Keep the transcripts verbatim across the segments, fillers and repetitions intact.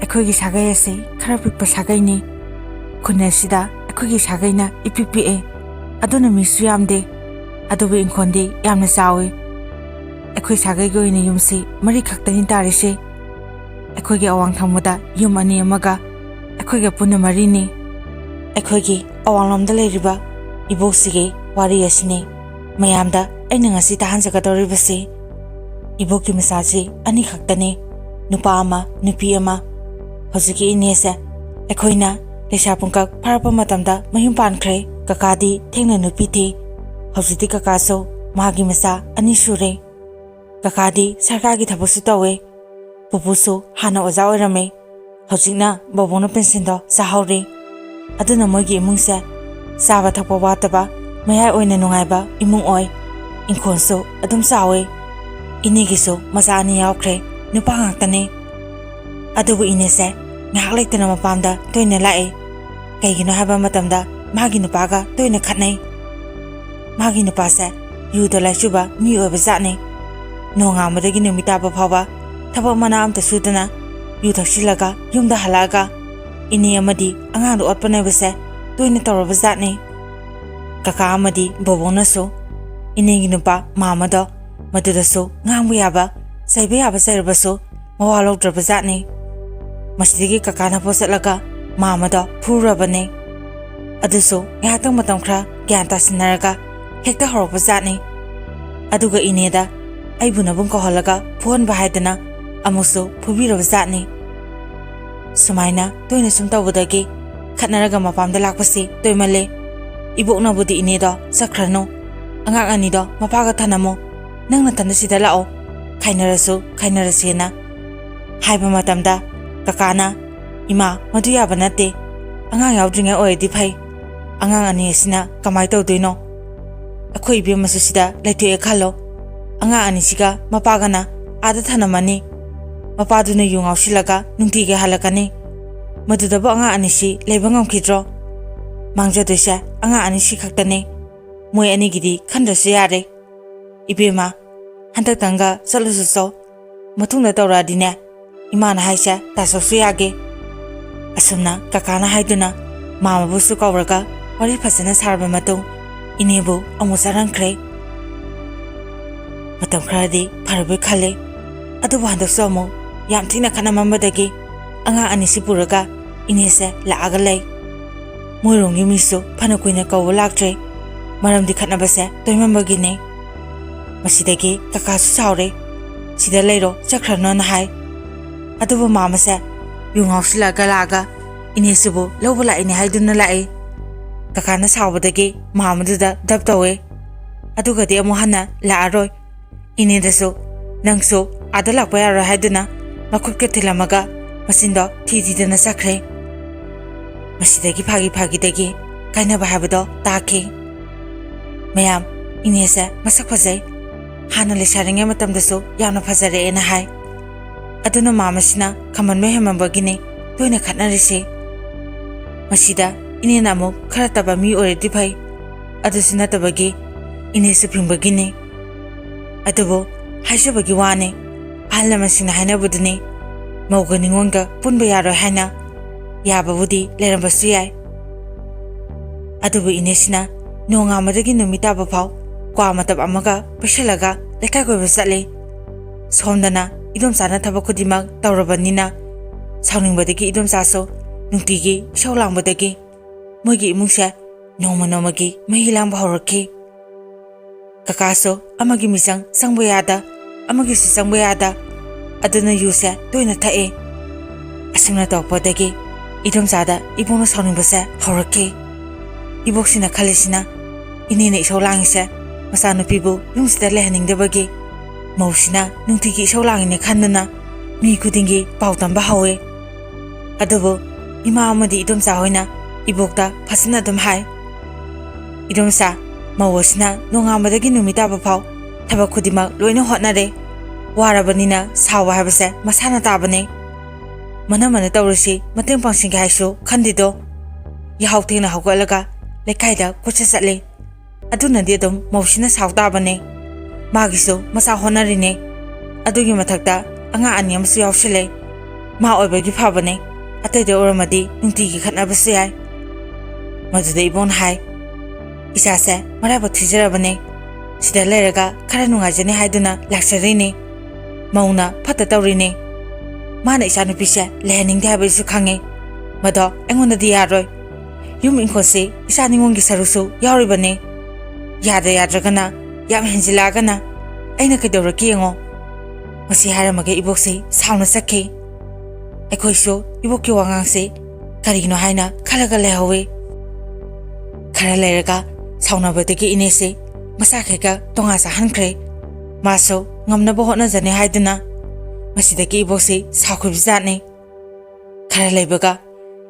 ꯑꯩꯈꯣꯏꯒꯤ ꯁꯥꯒꯩ ꯑꯁꯤ ꯈꯔ ꯄꯤꯛꯄ ꯁꯥꯒꯩꯅꯤ꯫ ꯈꯨꯟ ꯑꯁꯤꯗ ꯑꯩꯈꯣꯏꯒꯤ ꯁꯥꯒꯩꯅ ꯏꯄꯤꯛ ꯄꯤꯛꯑꯦ, ꯑꯗꯨꯅ ꯃꯤꯁꯨ ꯌꯥꯝꯗꯦ, ꯑꯗꯨꯕꯨ ꯏꯪꯈꯣꯜꯗꯤ ꯌꯥꯝꯅ ꯆꯥꯎꯏ꯫ ꯑꯩꯈꯣꯏ ꯁꯥꯒꯩꯒꯤ ꯑꯣꯏꯅ ꯌꯨꯝꯁꯤ ꯃꯔꯤ ꯈꯛꯇꯅꯤ ꯇꯥꯔꯤꯁꯦ꯫ ꯑꯩꯈꯣꯏꯒꯤ ꯑꯋꯥꯡ ꯊꯪꯕꯗ ꯌꯨꯝ ꯑꯅꯤ ꯑꯃꯒ ꯑꯩꯈꯣꯏꯒ ꯄꯨꯟꯅ ꯃꯔꯤꯅꯤ꯫ ꯑꯩꯈꯣꯏꯒꯤ ꯑꯋꯥꯡꯂꯣꯝꯗ ꯂꯩꯔꯤꯕ ꯏꯕꯣꯛꯁꯤꯒꯤ ꯋꯥꯔꯤ ꯑꯁꯤꯅꯤ ꯃꯌꯥꯝꯗ ꯑꯩꯅ ꯉꯁꯤ ꯇꯥꯍꯟꯖꯒꯗꯧꯔꯤꯕꯁꯤ꯫ ꯏꯕꯣꯛꯀꯤ ꯃꯆꯥꯁꯤ ꯑꯅꯤꯈꯛꯇꯅꯤ, ꯅꯨꯄꯥ ꯑꯃ, ꯅꯨꯄꯤ ꯑꯃ꯫ ꯍꯧꯖꯤꯛꯀꯤ ꯏꯅꯦꯁꯦ ꯑꯩꯈꯣꯏꯅ ꯂꯩꯁꯥ ꯄꯨꯡꯀꯛ ꯐꯥꯔꯛꯄ ꯃꯇꯝꯗ ꯃꯌꯨꯝ ꯄꯥꯟꯈ꯭ꯔꯦ꯫ ꯀꯀꯥꯗꯤ ꯊꯦꯡꯅ ꯅꯨꯄꯤ ꯊꯤ꯫ ꯍꯧꯖꯤꯛꯇꯤ ꯀꯀꯥꯁꯨ ꯃꯥꯒꯤ ꯃꯆꯥ ꯑꯅꯤ ꯁꯨꯔꯦ꯫ ꯀꯀꯥꯗꯤ ꯁꯔꯀꯥꯔꯒꯤ ꯊꯕꯛꯁꯨ ꯇꯧꯋꯦ꯫ ꯄꯨꯄꯨꯁꯨ ꯍꯥꯟꯅ ꯑꯣꯖꯥ ꯑꯣꯏꯔꯝꯃꯦ꯫ ꯍꯧꯖꯤꯛꯅ ꯕꯣꯕꯣꯛꯅ ꯄꯦꯟꯁꯤꯟꯗꯣ ꯆꯥꯍꯧꯔꯤ꯫ ꯑꯗꯨꯅ ꯃꯣꯏꯒꯤ ꯏꯃꯨꯡꯁꯦ ꯆꯥꯕ ꯊꯛꯄ ꯋꯥꯠꯇꯕ, ꯃꯌꯥꯏ ꯑꯣꯏꯅ ꯅꯨꯡꯉꯥꯏꯕ ꯏꯃꯨꯡ ꯑꯣꯏ꯫ ꯏꯪꯈꯣꯜꯁꯨ ꯑꯗꯨꯝ ꯆꯥꯎꯋꯤ꯫ ꯏꯅꯦꯒꯤꯁꯨ ꯃꯆꯥ ꯑꯅꯤ ꯌꯥꯎꯈ꯭ꯔꯦ, ꯅꯨꯄꯥ ꯉꯥꯛꯇꯅꯤ꯫ ꯑꯗꯨꯕꯨ ꯏꯅꯦꯁꯦ ꯉꯥꯏꯍꯥꯛ ꯂꯩꯇꯅ ꯃꯄꯥꯝꯗ ꯇꯣꯏꯅ ꯂꯥꯛꯏ꯫ ꯀꯩꯒꯤꯅꯣ ꯍꯥꯏꯕ ꯃꯇꯝꯗ ꯃꯥꯒꯤ ꯅꯨꯄꯥꯒ ꯇꯣꯏꯅ ꯈꯠꯅꯩ꯫ ꯃꯥꯒꯤ ꯅꯨꯄꯥꯁꯦ ꯌꯨꯗ ꯂꯥꯏꯆꯨꯕ ꯃꯤ ꯑꯣꯏꯕ ꯖꯥꯠꯅꯤ꯫ ꯅꯣꯡꯉꯥꯟꯕꯗꯒꯤ ꯅꯨꯃꯤꯠ ꯇꯥꯕ ꯐꯥꯎꯕ ꯊꯕꯛ ꯃꯅꯥ ꯑꯝꯇ ꯁꯨꯗꯅ ꯌꯨ ꯊꯛꯆꯤꯜꯂꯒ ꯌꯨꯝꯗ ꯍꯜꯂꯛꯑꯒ ꯏꯅꯦ ꯑꯃꯗꯤ ꯑꯉꯥꯡꯗ ꯑꯣꯠꯄꯅꯦꯕꯁꯦ ꯇꯣꯏꯅ ꯇꯧꯔꯕ ꯖꯥꯠꯅꯤ꯫ ꯀꯀꯥ ꯑꯃꯗꯤ ꯕꯣꯕꯣꯛꯅꯁꯨ ꯏꯅꯦꯒꯤ ꯅꯨꯄꯥ ꯃꯥꯃꯗꯣ ꯃꯗꯨꯗꯁꯨ ꯉꯥꯡꯕ ꯌꯥꯕ, ꯆꯩꯕ ꯌꯥꯕ ꯆꯩꯔꯕꯁꯨ ꯃꯋꯥ ꯂꯧꯗ꯭ꯔꯕ ꯖꯥꯠꯅꯤ꯫ ꯃꯁꯤꯗꯒꯤ ꯀꯀꯥꯅ ꯄꯣꯠ ꯆꯠꯂꯒ ꯃꯥꯃꯗꯣ ꯐꯨꯔꯕꯅꯤ꯫ ꯑꯗꯨꯁꯨ ꯉꯥꯏꯍꯥꯛꯇꯪ ꯃꯇꯝ ꯈꯔ ꯒ꯭ꯌꯥꯟ ꯇꯥꯁꯤꯟꯅꯔꯒ ꯍꯦꯛꯇ ꯍꯧꯔꯛꯄ ꯖꯥꯠꯅꯤ꯫ ꯑꯗꯨꯒ ꯏꯅꯦꯗ ꯑꯩꯕꯨ ꯅꯕꯨꯡ ꯀꯧꯍꯜꯂꯒ ꯐꯨꯍꯟꯕ ꯍꯥꯏꯗꯅ ꯑꯃꯨꯛꯁꯨ ꯐꯨꯕꯤꯔꯕ ꯖꯥꯠꯅꯤ꯫ ꯁꯨꯃꯥꯏꯅ ꯇꯣꯏꯅ ꯁꯨꯝ ꯇꯧꯕꯗꯒꯤ ꯈꯠꯅꯔꯒ ꯃꯄꯥꯝꯗ ꯂꯥꯛꯄꯁꯤ ꯇꯣꯏꯃꯜꯂꯦ꯫ ꯏꯕꯣꯛꯅꯕꯨꯗꯤ ꯏꯅꯦꯗꯣ "ꯆꯠꯈ꯭ꯔꯅꯨ, ꯑꯉꯥꯡ ꯑꯅꯤꯗꯣ ꯃꯄꯥꯒ ꯊꯅꯝꯃꯣ, ꯅꯪ ꯅꯊꯟꯗ ꯁꯤꯗ ꯂꯥꯛꯑꯣ, ꯈꯥꯏꯅꯔꯁꯨ ꯈꯥꯏꯅꯔꯁꯦꯅ" ꯍꯥꯏꯕ ꯃꯇꯝꯗ ꯀꯀꯥꯅ, "ꯏꯃꯥ, ꯃꯗꯨ ꯌꯥꯕ ꯅꯠꯇꯦ꯫ ꯑꯉꯥꯡ ꯌꯥꯎꯗ꯭ꯔꯤꯉꯩ ꯑꯣꯏꯔꯗꯤ ꯐꯩ꯫ ꯑꯉꯥꯡ ꯑꯅꯤ ꯑꯁꯤꯅ ꯀꯃꯥꯏ ꯇꯧꯗꯣꯏꯅꯣ? ꯑꯩꯈꯣꯏ ꯏꯕꯦꯝꯃꯁꯨ ꯁꯤꯗ ꯂꯩꯊꯣꯛꯑꯦ ꯈꯜꯂꯣ꯫ ꯑꯉꯥꯡ ꯑꯅꯤꯁꯤꯒ ꯃꯄꯥꯒꯅ ꯑꯥꯗ ꯊꯅꯝꯃꯅꯤ꯫ ꯃꯄꯥꯗꯨꯅ ꯌꯨ ꯉꯥꯎꯁꯤꯜꯂꯒ ꯅꯨꯡꯇꯤꯒꯤ ꯍꯜꯂꯛꯀꯅꯤ꯫ ꯃꯗꯨꯗꯕꯨ ꯑꯉꯥꯡ ꯑꯅꯤꯁꯤ ꯂꯩꯕ ꯉꯝꯈꯤꯗ꯭ꯔꯣ? ꯃꯥꯡꯖꯗꯣꯏꯁꯦ ꯑꯉꯥꯡ ꯑꯅꯤꯁꯤ ꯈꯛꯇꯅꯤ꯫ ꯃꯣꯏ ꯑꯅꯤꯒꯤꯗꯤ ꯈꯟꯗ꯭ꯔꯁꯨ ꯌꯥꯔꯦ꯫ ꯏꯕꯦꯝꯃ, ꯍꯟꯗꯛꯇꯪꯒ ꯆꯠꯂꯨꯁꯨ ꯆꯣ꯫ ꯃꯇꯨꯡꯗ ꯇꯧꯔꯛꯑꯗꯤꯅꯦ, ꯏꯃꯥꯅ ꯍꯥꯏꯁꯦ ꯇꯥꯆꯧꯁꯨ ꯌꯥꯒꯦ꯫ ꯑꯁꯨꯝꯅ ꯀꯀꯥꯅ ꯍꯥꯏꯗꯨꯅ ꯃꯥꯃꯕꯨꯁꯨ ꯀꯧꯔꯒ ꯋꯥꯔꯤ ꯐꯖꯅ ꯁꯥꯔꯕ ꯃꯇꯨꯡ ꯏꯅꯦꯕꯨ ꯑꯃꯨꯛ ꯆꯥꯔꯝꯈ꯭ꯔꯦ꯫ ꯃꯇꯝ ꯈꯔꯗꯤ ꯐꯔꯕꯣꯏ ꯈꯜꯂꯦ꯫ ꯑꯗꯨꯕꯨ ꯍꯟꯗꯛꯁꯨ ꯑꯃꯨꯛ ꯌꯥꯝ ꯊꯤꯅ ꯈꯠꯅꯃꯟꯕꯗꯒꯤ ꯑꯉꯥꯡ ꯑꯅꯤꯁꯤ ꯄꯨꯔꯒ ꯏꯅꯦꯁꯦ ꯂꯥꯛꯑꯒ ꯂꯩ꯫ ꯃꯣꯏꯔꯣꯝꯒꯤ ꯃꯤꯁꯨ ꯐꯅ ꯀꯨꯏꯅ ꯀꯧꯕ ꯂꯥꯛꯇ꯭ꯔꯦ꯫ ꯃꯔꯝꯗꯤ ꯈꯠꯅꯕꯁꯦ ꯇꯣꯏꯃꯟꯕꯒꯤꯅꯦ꯫ ꯃꯁꯤꯗꯒꯤ ꯀꯀꯥꯁꯨ ꯁꯥꯎꯔꯦ꯫ "ꯁꯤꯗ ꯂꯩꯔꯣ, ꯆꯠꯈ꯭ꯔꯅꯣꯅ" ꯍꯥꯏ꯫ ꯑꯗꯨꯕꯨ ꯃꯥꯃꯁꯦ ꯌꯨ ꯉꯥꯎꯁꯤꯜꯂꯒ ꯂꯥꯛꯑꯒ ꯏꯅꯦꯁꯤꯕꯨ ꯂꯧꯕ ꯂꯥꯛꯏꯅꯦ ꯍꯥꯏꯗꯨꯅ ꯂꯥꯛꯏ꯫ ꯀꯀꯥꯅ ꯁꯥꯎꯕꯗꯒꯤ ꯃꯥꯃꯗꯨꯗ ꯗꯞ ꯇꯧꯋꯦ꯫ ꯑꯗꯨꯒꯗꯤ ꯑꯃꯨꯛ ꯍꯟꯅ ꯂꯥꯛꯑꯔꯣꯏ꯫ ꯏꯅꯦꯗꯁꯨ "ꯅꯪꯁꯨ ꯑꯥꯗ ꯂꯥꯛꯄ ꯌꯥꯔꯣꯏ" ꯍꯥꯏꯗꯨꯅ ꯃꯈꯨꯠꯀ ꯊꯤꯜꯂꯝꯃꯒ ꯃꯆꯤꯟꯗꯣ ꯊꯤ ꯊꯤꯗꯅ ꯆꯠꯈ꯭ꯔꯦ꯫ ꯃꯁꯤꯗꯒꯤ ꯐꯥꯒꯤ ꯐꯥꯒꯤꯗꯒꯤ ꯀꯥꯏꯅꯕ ꯍꯥꯏꯕꯗꯣ ꯇꯥꯈꯤ꯫ ꯃꯌꯥꯝ, ꯏꯅꯦꯁꯦ ꯃꯁꯛ ꯐꯖꯩ, ꯍꯥꯟꯅ ꯂꯩꯁꯥꯔꯤꯉꯩ ꯃꯇꯝꯗꯁꯨ ꯌꯥꯝꯅ ꯐꯖꯔꯛꯑꯦꯅ ꯍꯥꯏ꯫ ꯑꯗꯨꯅ ꯃꯥꯃꯁꯤꯅ ꯈꯝꯕꯟꯕ ꯍꯦꯟꯃꯟꯕꯒꯤꯅꯤ ꯇꯣꯏꯅ ꯈꯠꯅꯔꯤꯁꯤ꯫ ꯃꯁꯤꯗ ꯏꯅꯦꯅ ꯑꯃꯨꯛ ꯈꯔ ꯇꯕ ꯃꯤ ꯑꯣꯏꯔꯗꯤ ꯐꯩ, ꯑꯗꯨꯁꯨ ꯅꯠꯇꯕꯒꯤ ꯏꯅꯦꯁꯨ ꯐꯤꯡꯕꯒꯤꯅꯤ꯫ ꯑꯗꯨꯕꯨ ꯍꯥꯏꯖꯕꯒꯤ ꯋꯥꯅꯤ, ꯑꯍꯜ ꯂꯃꯟꯁꯤꯡꯅ ꯍꯥꯏꯅꯕꯗꯨꯅꯤ, ꯃꯧꯒ ꯅꯤꯉꯣꯜꯒ ꯄꯨꯟꯕ ꯌꯥꯔꯣꯏ ꯍꯥꯏꯅ꯫ ꯌꯥꯕꯕꯨꯗꯤ ꯂꯩꯔꯝꯕꯁꯨ ꯌꯥꯏ꯫ ꯑꯗꯨꯕꯨ ꯏꯅꯦꯁꯤꯅ ꯅꯣꯡꯉꯥꯟꯕꯗꯒꯤ ꯅꯨꯃꯤꯠ ꯇꯥꯕ ꯐꯥꯎ ꯀ꯭ꯋꯥ ꯃꯇꯞ ꯑꯃꯒ ꯄꯩꯁꯜꯂꯒ ꯂꯩꯀꯥꯏ ꯀꯣꯏꯕ ꯆꯠꯂꯤ꯫ ꯁꯣꯝꯗꯅ ꯏꯗꯣꯝꯆꯥꯅ ꯊꯕꯛ ꯈꯨꯗꯤꯡꯃꯛ ꯇꯧꯔꯕꯅꯤꯅ, ꯁꯥꯎꯅꯤꯡꯕꯗꯒꯤ ꯏꯗꯣꯝꯆꯥꯁꯨ ꯅꯨꯡꯇꯤꯒꯤ ꯏꯁꯧ ꯂꯥꯡꯕꯗꯒꯤ ꯃꯣꯏꯒꯤ ꯏꯃꯨꯡꯁꯦ ꯅꯣꯡꯃ ꯅꯣꯡꯃꯒꯤ ꯃꯍꯤ ꯂꯥꯡꯕ ꯍꯧꯔꯛꯈꯤ꯫ ꯀꯀꯥꯁꯨ ꯑꯃꯒꯤ ꯃꯤꯆꯪ ꯆꯪꯕ ꯌꯥꯗ, ꯑꯃꯒꯤꯁꯨ ꯆꯪꯕ ꯌꯥꯗ, ꯑꯗꯨꯅ ꯌꯨꯁꯦ ꯇꯣꯏꯅ ꯊꯛꯑꯦ꯫ ꯑꯁꯨꯝꯅ ꯇꯧꯔꯛꯄꯗꯒꯤ ꯏꯗꯣꯝꯆꯥꯗ ꯏꯕꯣꯛꯅ ꯁꯥꯎꯅꯤꯡꯕꯁꯦ ꯍꯧꯔꯛꯈꯤ꯫ ꯏꯕꯣꯛꯁꯤꯅ ꯈꯜꯂꯤꯁꯤꯅ, ꯏꯅꯦꯅ ꯏꯁꯧ ꯂꯥꯡꯉꯤꯁꯦ ꯃꯆꯥꯅꯨꯄꯤꯕꯨ ꯌꯨꯝꯁꯤꯗ ꯂꯩꯍꯟꯅꯤꯡꯗꯕꯒꯤ, ꯃꯧꯁꯤꯅ ꯅꯨꯡꯇꯤꯒꯤ ꯏꯁꯧ ꯂꯥꯡꯉꯤꯅꯦ ꯈꯟꯗꯨꯅ ꯃꯤ ꯈꯨꯗꯤꯡꯒꯤ ꯄꯥꯎ ꯇꯝꯕ ꯍꯧꯋꯦ꯫ ꯑꯗꯨꯕꯨ ꯏꯃꯥ ꯑꯃꯗꯤ ꯏꯗꯣꯝꯆꯥ ꯍꯣꯏꯅ ꯏꯕꯣꯛꯇ ꯐꯖꯅ ꯑꯗꯨꯝ ꯍꯥꯏ, "ꯏꯗꯣꯝꯆꯥ, ꯃꯧ ꯑꯁꯤꯅ ꯅꯣꯡꯉꯥꯟꯕꯗꯒꯤ ꯅꯨꯃꯤꯠ ꯇꯥꯕ ꯐꯥꯎ ꯊꯕꯛ ꯈꯨꯗꯤꯡꯃꯛ ꯂꯣꯏꯅ ꯍꯣꯠꯅꯔꯦ꯫ ꯋꯥꯔꯕꯅꯤꯅ ꯁꯥꯎꯕ ꯍꯥꯏꯕꯁꯦ ꯃꯁꯥꯅ ꯇꯥꯕꯅꯦ꯫ ꯃꯅꯝꯃꯅ ꯇꯧꯔꯤꯁꯤ ꯃꯇꯦꯡ ꯄꯥꯡꯁꯤꯟꯒꯦ ꯍꯥꯏꯁꯨ ꯈꯟꯗꯦꯗꯣ꯫ ꯌꯥꯍꯧ ꯊꯦꯡꯅ ꯍꯧꯒꯠꯂꯒ ꯂꯩꯀꯥꯏꯗ ꯀꯣꯏꯆꯠ ꯆꯠꯂꯦ꯫ ꯑꯗꯨꯅꯗꯤ ꯑꯗꯨꯝ ꯃꯧꯁꯤꯅ ꯁꯥꯎ ꯇꯥꯕꯅꯦ꯫ ꯃꯥꯒꯤꯁꯨ ꯃꯆꯥ ꯍꯣꯠꯅꯔꯤꯅꯦ꯫ ꯑꯗꯨꯒꯤ ꯃꯊꯛꯇ ꯑꯉꯥꯡ ꯑꯅꯤ ꯑꯃꯁꯨ ꯌꯥꯎꯁꯤꯜꯂꯦ꯫ ꯃꯥ ꯑꯣꯏꯕꯒꯤ ꯐꯕꯅꯦ꯫ ꯑꯇꯩꯗ ꯑꯣꯏꯔꯝꯃꯗꯤ ꯅꯨꯡꯇꯤꯒꯤ ꯈꯠꯅꯕꯁꯨ ꯌꯥꯏ꯫ ꯃꯗꯨꯗ ꯏꯕꯣꯛꯅ ꯍꯥꯏ, "ꯏꯆꯥꯁꯦ ꯃꯔꯥꯏꯕꯛ ꯊꯤꯖꯔꯕꯅꯦ꯫ ꯁꯤꯗ ꯂꯩꯔꯒ ꯈꯔ ꯅꯨꯡꯉꯥꯏꯖꯅꯤ ꯍꯥꯏꯗꯨꯅ ꯂꯥꯛꯆꯔꯤꯅꯦ꯫ ꯃꯧꯅ ꯐꯠꯇ ꯇꯧꯔꯤꯅꯦ꯫ ꯃꯥꯅ ꯏꯆꯥꯅꯨꯄꯤꯁꯦ ꯂꯩꯍꯟꯅꯤꯡꯗꯦ ꯍꯥꯏꯕꯁꯨ ꯈꯪꯉꯤ꯫ ꯃꯗꯣ ꯑꯩꯉꯣꯟꯗꯗꯤ ꯌꯥꯔꯣꯏ꯫ ꯌꯨꯝ ꯏꯪꯈꯣꯜꯁꯤ ꯏꯆꯥ ꯅꯤꯉꯣꯜꯒꯤ ꯁꯔꯨꯛꯁꯨ ꯌꯥꯎꯔꯤꯕꯅꯤ꯫ ꯌꯥꯗ ꯌꯥꯗ꯭ꯔꯒꯅ, ꯌꯥꯝ ꯍꯦꯟꯖꯤꯜꯂꯛꯑꯒꯅ ꯑꯩꯅ ꯀꯩꯗꯧꯔꯛꯀꯦ ꯌꯦꯡꯉꯣ"꯫ ꯃꯁꯤ ꯍꯥꯏꯔꯝꯃꯒ ꯏꯕꯣꯛꯁꯤ ꯁꯥꯎꯅ ꯆꯠꯈꯤ꯫ ꯑꯩꯈꯣꯏꯁꯨ ꯏꯕꯣꯛꯀꯤ ꯋꯥꯉꯥꯡꯁꯤ ꯀꯔꯤꯒꯤꯅꯣ ꯍꯥꯏꯅ ꯈꯜꯂꯒ ꯂꯩꯍꯧꯋꯤ꯫ ꯈꯔ ꯂꯩꯔꯒ ꯁꯥꯎꯅꯕꯗꯒꯤ ꯏꯅꯦꯁꯤ ꯃꯆꯥꯈꯩꯒ ꯇꯣꯉꯥꯟ ꯆꯥꯍꯟꯈ꯭ꯔꯦ꯫ ꯃꯥꯁꯨ ꯉꯝꯅꯕ ꯍꯣꯠꯅꯖꯅꯤ ꯍꯥꯏꯗꯨꯅ ꯃꯁꯤꯗꯒꯤ ꯏꯕꯣꯛꯁꯤ ꯁꯥꯎꯈꯤꯕꯖꯥꯠꯅꯤ꯫ ꯈꯔ ꯂꯩꯕꯒ